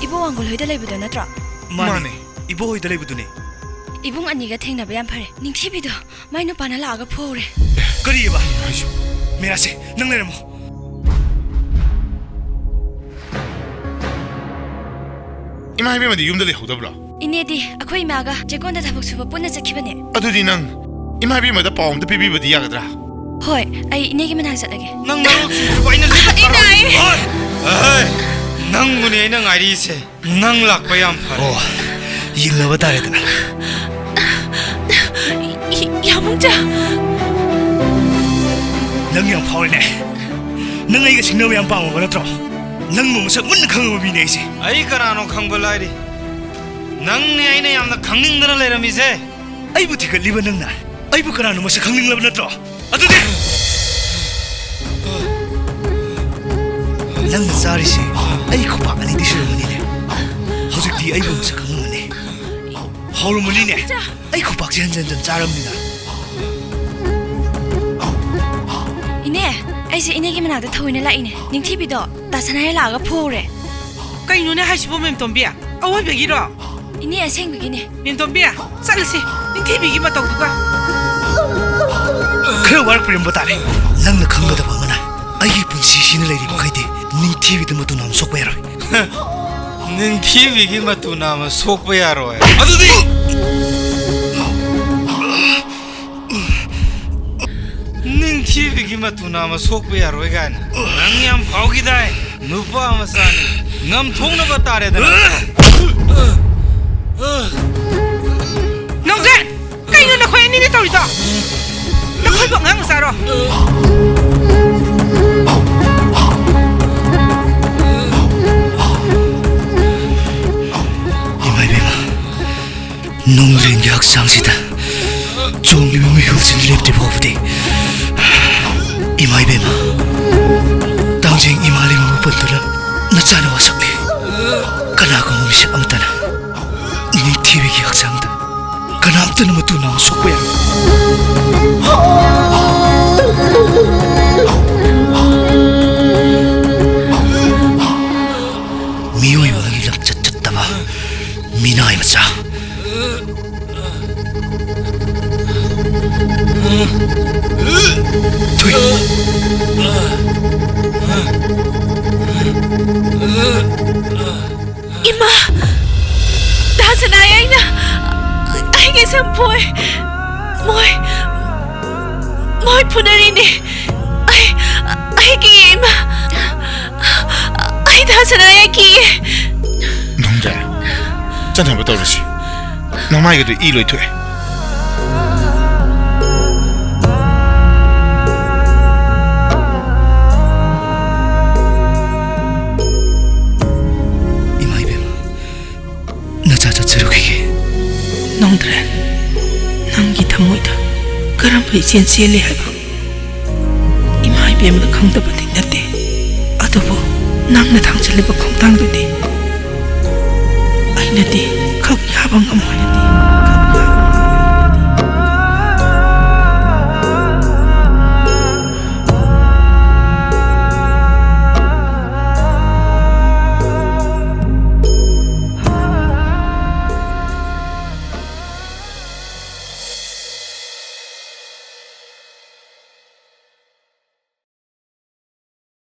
ꯏꯕꯣ ꯋꯥꯡꯒꯣꯜ ꯍꯣꯏꯗ ꯂꯩꯕꯗꯣ ꯅꯠꯇ꯭ꯔꯣ? ꯃꯥꯅꯦ꯫ ꯃꯥꯅꯦ꯫ ꯏꯕꯣ ꯍꯣꯏꯗ ꯂꯩꯕꯗꯨꯅꯦ꯫ ꯏꯕꯨꯡ ꯑꯅꯤꯒ ꯊꯦꯡꯅꯕ ꯌꯥꯝ ꯐꯔꯦ꯫ ꯅꯤꯡꯊꯤꯕꯤꯗꯣ ꯃꯥꯏ ꯅꯨꯄꯥꯅ ꯂꯥꯛꯑꯒ ꯐꯨꯍꯧꯔꯦ꯫ ꯀꯔꯤꯑꯕ? ꯍꯥꯏꯁꯨ꯫ ꯃꯤꯔꯥꯁꯦ, ꯅꯪ ꯂꯩꯔꯝꯃꯣ꯫ ꯏꯃꯥ ꯏꯕꯦꯝꯃꯗꯤ ꯌꯨꯝꯗ ꯂꯩꯍꯧꯗꯕ꯭ꯔꯣ? ꯏꯅꯦꯗꯤ ꯑꯩꯈꯣꯏ ꯏꯃꯥꯒ ꯆꯦꯛꯀꯣꯟꯗ ꯊꯕꯛ ꯁꯨꯕ ꯄꯨꯟꯅ ꯆꯠꯈꯤꯕꯅꯦ꯫ ꯑꯗꯨꯗꯤ ꯅꯪ ꯏꯃꯥ ꯏꯕꯦꯝꯃꯗ ꯄꯥꯎ ꯑꯝꯇ ꯄꯤꯕꯤꯕꯗꯤ ꯌꯥꯒꯗ꯭ꯔꯥ? ꯍꯣꯏ, ꯑꯩ ꯏꯅꯦꯒꯤ ꯃꯅꯥꯛ ꯆꯠꯂꯒꯦ꯫ ꯅꯪ ꯅꯔꯣꯜ ꯁꯤꯡꯁꯤꯕꯨ ꯑꯩꯅ ꯂꯤꯛꯅ ꯏꯅꯥꯏ! ꯇꯥꯔꯣꯏ꯫ ꯍꯣꯏ! ꯅꯪꯕꯨꯅꯦ ꯑꯩꯅ ꯉꯥꯏꯔꯤꯁꯦ꯫ ꯅꯪ ꯂꯥꯛꯄ ꯌꯥꯝ ꯐꯔꯦ꯫ ꯑꯣ, ꯌꯦꯡꯅꯕ ꯇꯥꯔꯦꯗꯅ꯫ ꯌꯥꯕꯨꯡꯆꯥ! ꯅꯪ ꯌꯥꯝ ꯐꯥꯎꯔꯤꯅꯦ꯫ ꯅꯪ ꯑꯩꯒ ꯁꯤꯡꯅꯕ ꯌꯥꯝ ꯄꯥꯝꯃꯕ ꯅꯠꯇ꯭ꯔꯣ? ꯅꯪꯕꯨ ꯃꯁꯛ ꯃꯨꯟꯅ ꯈꯪꯉꯕ ꯃꯤꯅꯦ ꯑꯩꯁꯦ꯫ ꯑꯩ ꯀꯅꯥꯅꯣ ꯈꯪꯕ ꯂꯥꯏꯔꯤ꯫ ꯅꯪꯅꯦ ꯑꯩꯅ ꯌꯥꯝꯅ ꯈꯪꯅꯤꯡꯗꯅ ꯂꯩꯔꯝꯃꯤꯁꯦ꯫ ꯑꯩꯕꯨ ꯊꯤꯒꯠꯂꯤꯕ ꯅꯪꯅ ꯑꯩꯕꯨ ꯀꯅꯥꯅꯣ ꯃꯁꯛ ꯈꯪꯅꯤꯡꯂꯕ ꯅꯠꯇ꯭ꯔꯣ? ꯑꯗꯨꯗꯤ ꯅꯪꯅ ꯆꯥꯔꯤꯁꯦ ꯑꯩ ꯈꯨꯄꯥꯛ ꯑꯅꯤꯗꯤ ꯁꯨꯔꯝꯃꯅꯤꯅꯦ꯫ ꯍꯧꯖꯤꯛꯇꯤ ꯑꯩꯕꯨ ꯃꯁꯛ ꯈꯪꯉꯝꯃꯅꯤ꯫ ꯍꯧꯔꯝꯃꯅꯤꯅꯦ꯫ ꯑꯩ ꯈꯨꯄꯥꯛꯁꯦ ꯍꯟꯖꯟ ꯍꯟꯖꯟ ꯆꯥꯔꯕꯅꯤꯅ꯫ ꯏꯅꯦ, ꯑꯩꯁꯦ ꯏꯅꯦꯒꯤ ꯃꯅꯥꯛꯇ ꯊꯧꯏꯅ ꯂꯥꯛꯏꯅꯦ꯫ ꯅꯤꯡꯊꯤꯕꯤꯗꯣ ꯇꯥꯁꯅꯥꯏ ꯂꯥꯛꯑꯒ ꯐꯨꯍꯧꯔꯦ꯫ ꯀꯩꯅꯣꯅꯦ ꯍꯥꯏꯁꯤꯕꯣ, ꯃꯦꯝꯇꯣꯝꯕꯤ? ꯑꯋꯣꯏꯕꯒꯤꯔꯣ? ꯏꯅꯦ, ꯑꯁꯦꯡꯕꯒꯤꯅꯦ꯫ ꯃꯦꯝꯇꯣꯝꯕꯤ, ꯆꯠꯂꯁꯤ, ꯅꯤꯡꯊꯤꯕꯤꯒꯤ ꯃꯇꯧꯗꯨꯒ꯫ ꯈꯔ ꯋꯥꯔꯛꯄꯤꯔꯝꯕ ꯇꯥꯔꯦ꯫ ꯅꯪꯅ ꯈꯪꯒꯗꯕ ꯑꯃꯅ, ꯑꯩꯒꯤ ꯄꯨꯟꯁꯤꯁꯤꯅ ꯂꯩꯔꯤꯕ ꯃꯈꯩꯗꯤ ꯅꯤꯡꯊꯤꯕꯤꯗ ꯃꯇꯨ ꯅꯥꯝ ꯁꯣꯛꯄ ꯌꯥꯔꯣꯏ꯫ ꯅꯤꯡꯊꯤꯕꯤꯒꯤ ꯃꯇꯨ ꯅꯥꯝꯃ ꯁꯣꯛꯄ ꯌꯥꯔꯣꯏ꯫ ꯑꯗꯨꯗꯤ ꯅꯤꯡꯊꯤꯕꯤꯒꯤ ꯃꯇꯨ ꯅꯥꯝꯃ ꯁꯣꯛꯄ ꯌꯥꯔꯣꯏ ꯀꯥꯏꯅ ꯅꯪ ꯌꯥꯝ ꯐꯥꯎꯈꯤꯗꯥꯏ? ꯅꯨꯄꯥ ꯃꯆꯥꯅꯤ, ꯉꯝꯊꯣꯛꯅꯕ ꯇꯥꯔꯦꯗꯅ꯫ ꯅꯧꯖꯥꯟ! ꯀꯩꯅꯣ ꯅꯈꯣꯏ ꯑꯅꯤꯅ ꯇꯧꯔꯤꯗꯣ? ꯅꯈꯣꯏꯕꯨ ꯑꯉꯥꯡ ꯃꯆꯥꯔꯣ? ꯏꯃꯥ ꯏꯕꯦꯝꯃ, ꯅꯣꯡꯂꯦꯟꯒꯤ ꯍꯛꯆꯥꯡꯁꯤꯗ ꯆꯣꯡꯂꯤꯕ ꯃꯩꯍꯨꯁꯤꯡ ꯂꯦꯞꯇ꯭ꯔꯤ ꯐꯥꯎꯕꯗꯤ ꯏꯃꯥ ꯏꯕꯦꯝꯃ, ꯇꯥꯡꯖꯤꯡ ꯏꯃꯥ ꯂꯩꯃꯕꯨ ꯄꯟꯗꯨꯅ ꯅꯆꯥꯅ ꯋꯥꯁꯛꯂꯤ꯫ ꯀꯅꯥꯒꯨꯝꯕ ꯃꯤꯁꯛ ꯑꯃꯠꯇꯅ ꯅꯤꯡꯊꯤꯕꯤꯒꯤ ꯍꯛꯆꯥꯡꯗ ꯀꯅꯥꯝꯇꯅ ꯃꯇꯨ ꯅꯥꯎ ꯁꯣꯛꯄ ꯌꯥꯔꯣꯏ꯫ ꯃꯤꯑꯣꯏꯕꯒꯤ ꯂꯝꯆꯠ ꯆꯠꯇꯕ ꯃꯤꯅꯥꯏ ꯃꯆꯥ꯫ ꯊꯨꯏ꯫ ꯏꯃꯥ! ꯗꯥ ꯁꯅꯥꯌꯥꯏꯅ ꯑꯩꯒꯤ ꯁꯝꯄꯣꯏ꯫ ꯃꯣꯏ, ꯃꯣꯏ ꯐꯨꯅꯔꯤꯅꯦ꯫ ꯑꯩ, ꯑꯩ ꯀꯤꯌꯦ, ꯏꯃꯥ꯫ ꯑꯩ ꯗꯥ ꯁꯅꯥꯌꯥꯏ ꯀꯤꯌꯦ꯫ ꯅꯨꯡꯗꯥ, ꯆꯠꯅꯕ ꯇꯧꯔꯁꯤ꯫ ꯅꯃꯥꯏꯒꯗꯨ ꯏ ꯂꯣꯏ ꯊꯣꯛꯑꯦ꯫ ꯏꯃꯥ ꯏꯕꯦꯝꯃ, ꯅꯆꯥ ꯆꯠꯆꯔꯨꯈꯤꯒꯦ꯫ ꯅꯣꯡꯗ꯭ꯔꯦꯟ, ꯅꯪꯒꯤ ꯊꯃꯣꯏꯗ ꯀꯔꯝꯕ ꯏꯆꯦꯜ ꯆꯦꯜꯂꯤ ꯍꯥꯏꯕ ꯏꯃꯥ ꯏꯕꯦꯝꯃꯅ ꯈꯪꯗꯕꯗꯤ ꯅꯠꯇꯦ꯫ ꯑꯗꯨꯕꯨ ꯅꯪꯅ ꯊꯥꯡꯖꯤꯜꯂꯤꯕ ꯈꯣꯡꯊꯥꯡꯗꯨꯗꯤ ꯑꯩꯅꯗꯤ ꯈꯛ ꯌꯥꯕ ꯉꯝꯃꯣꯏ꯫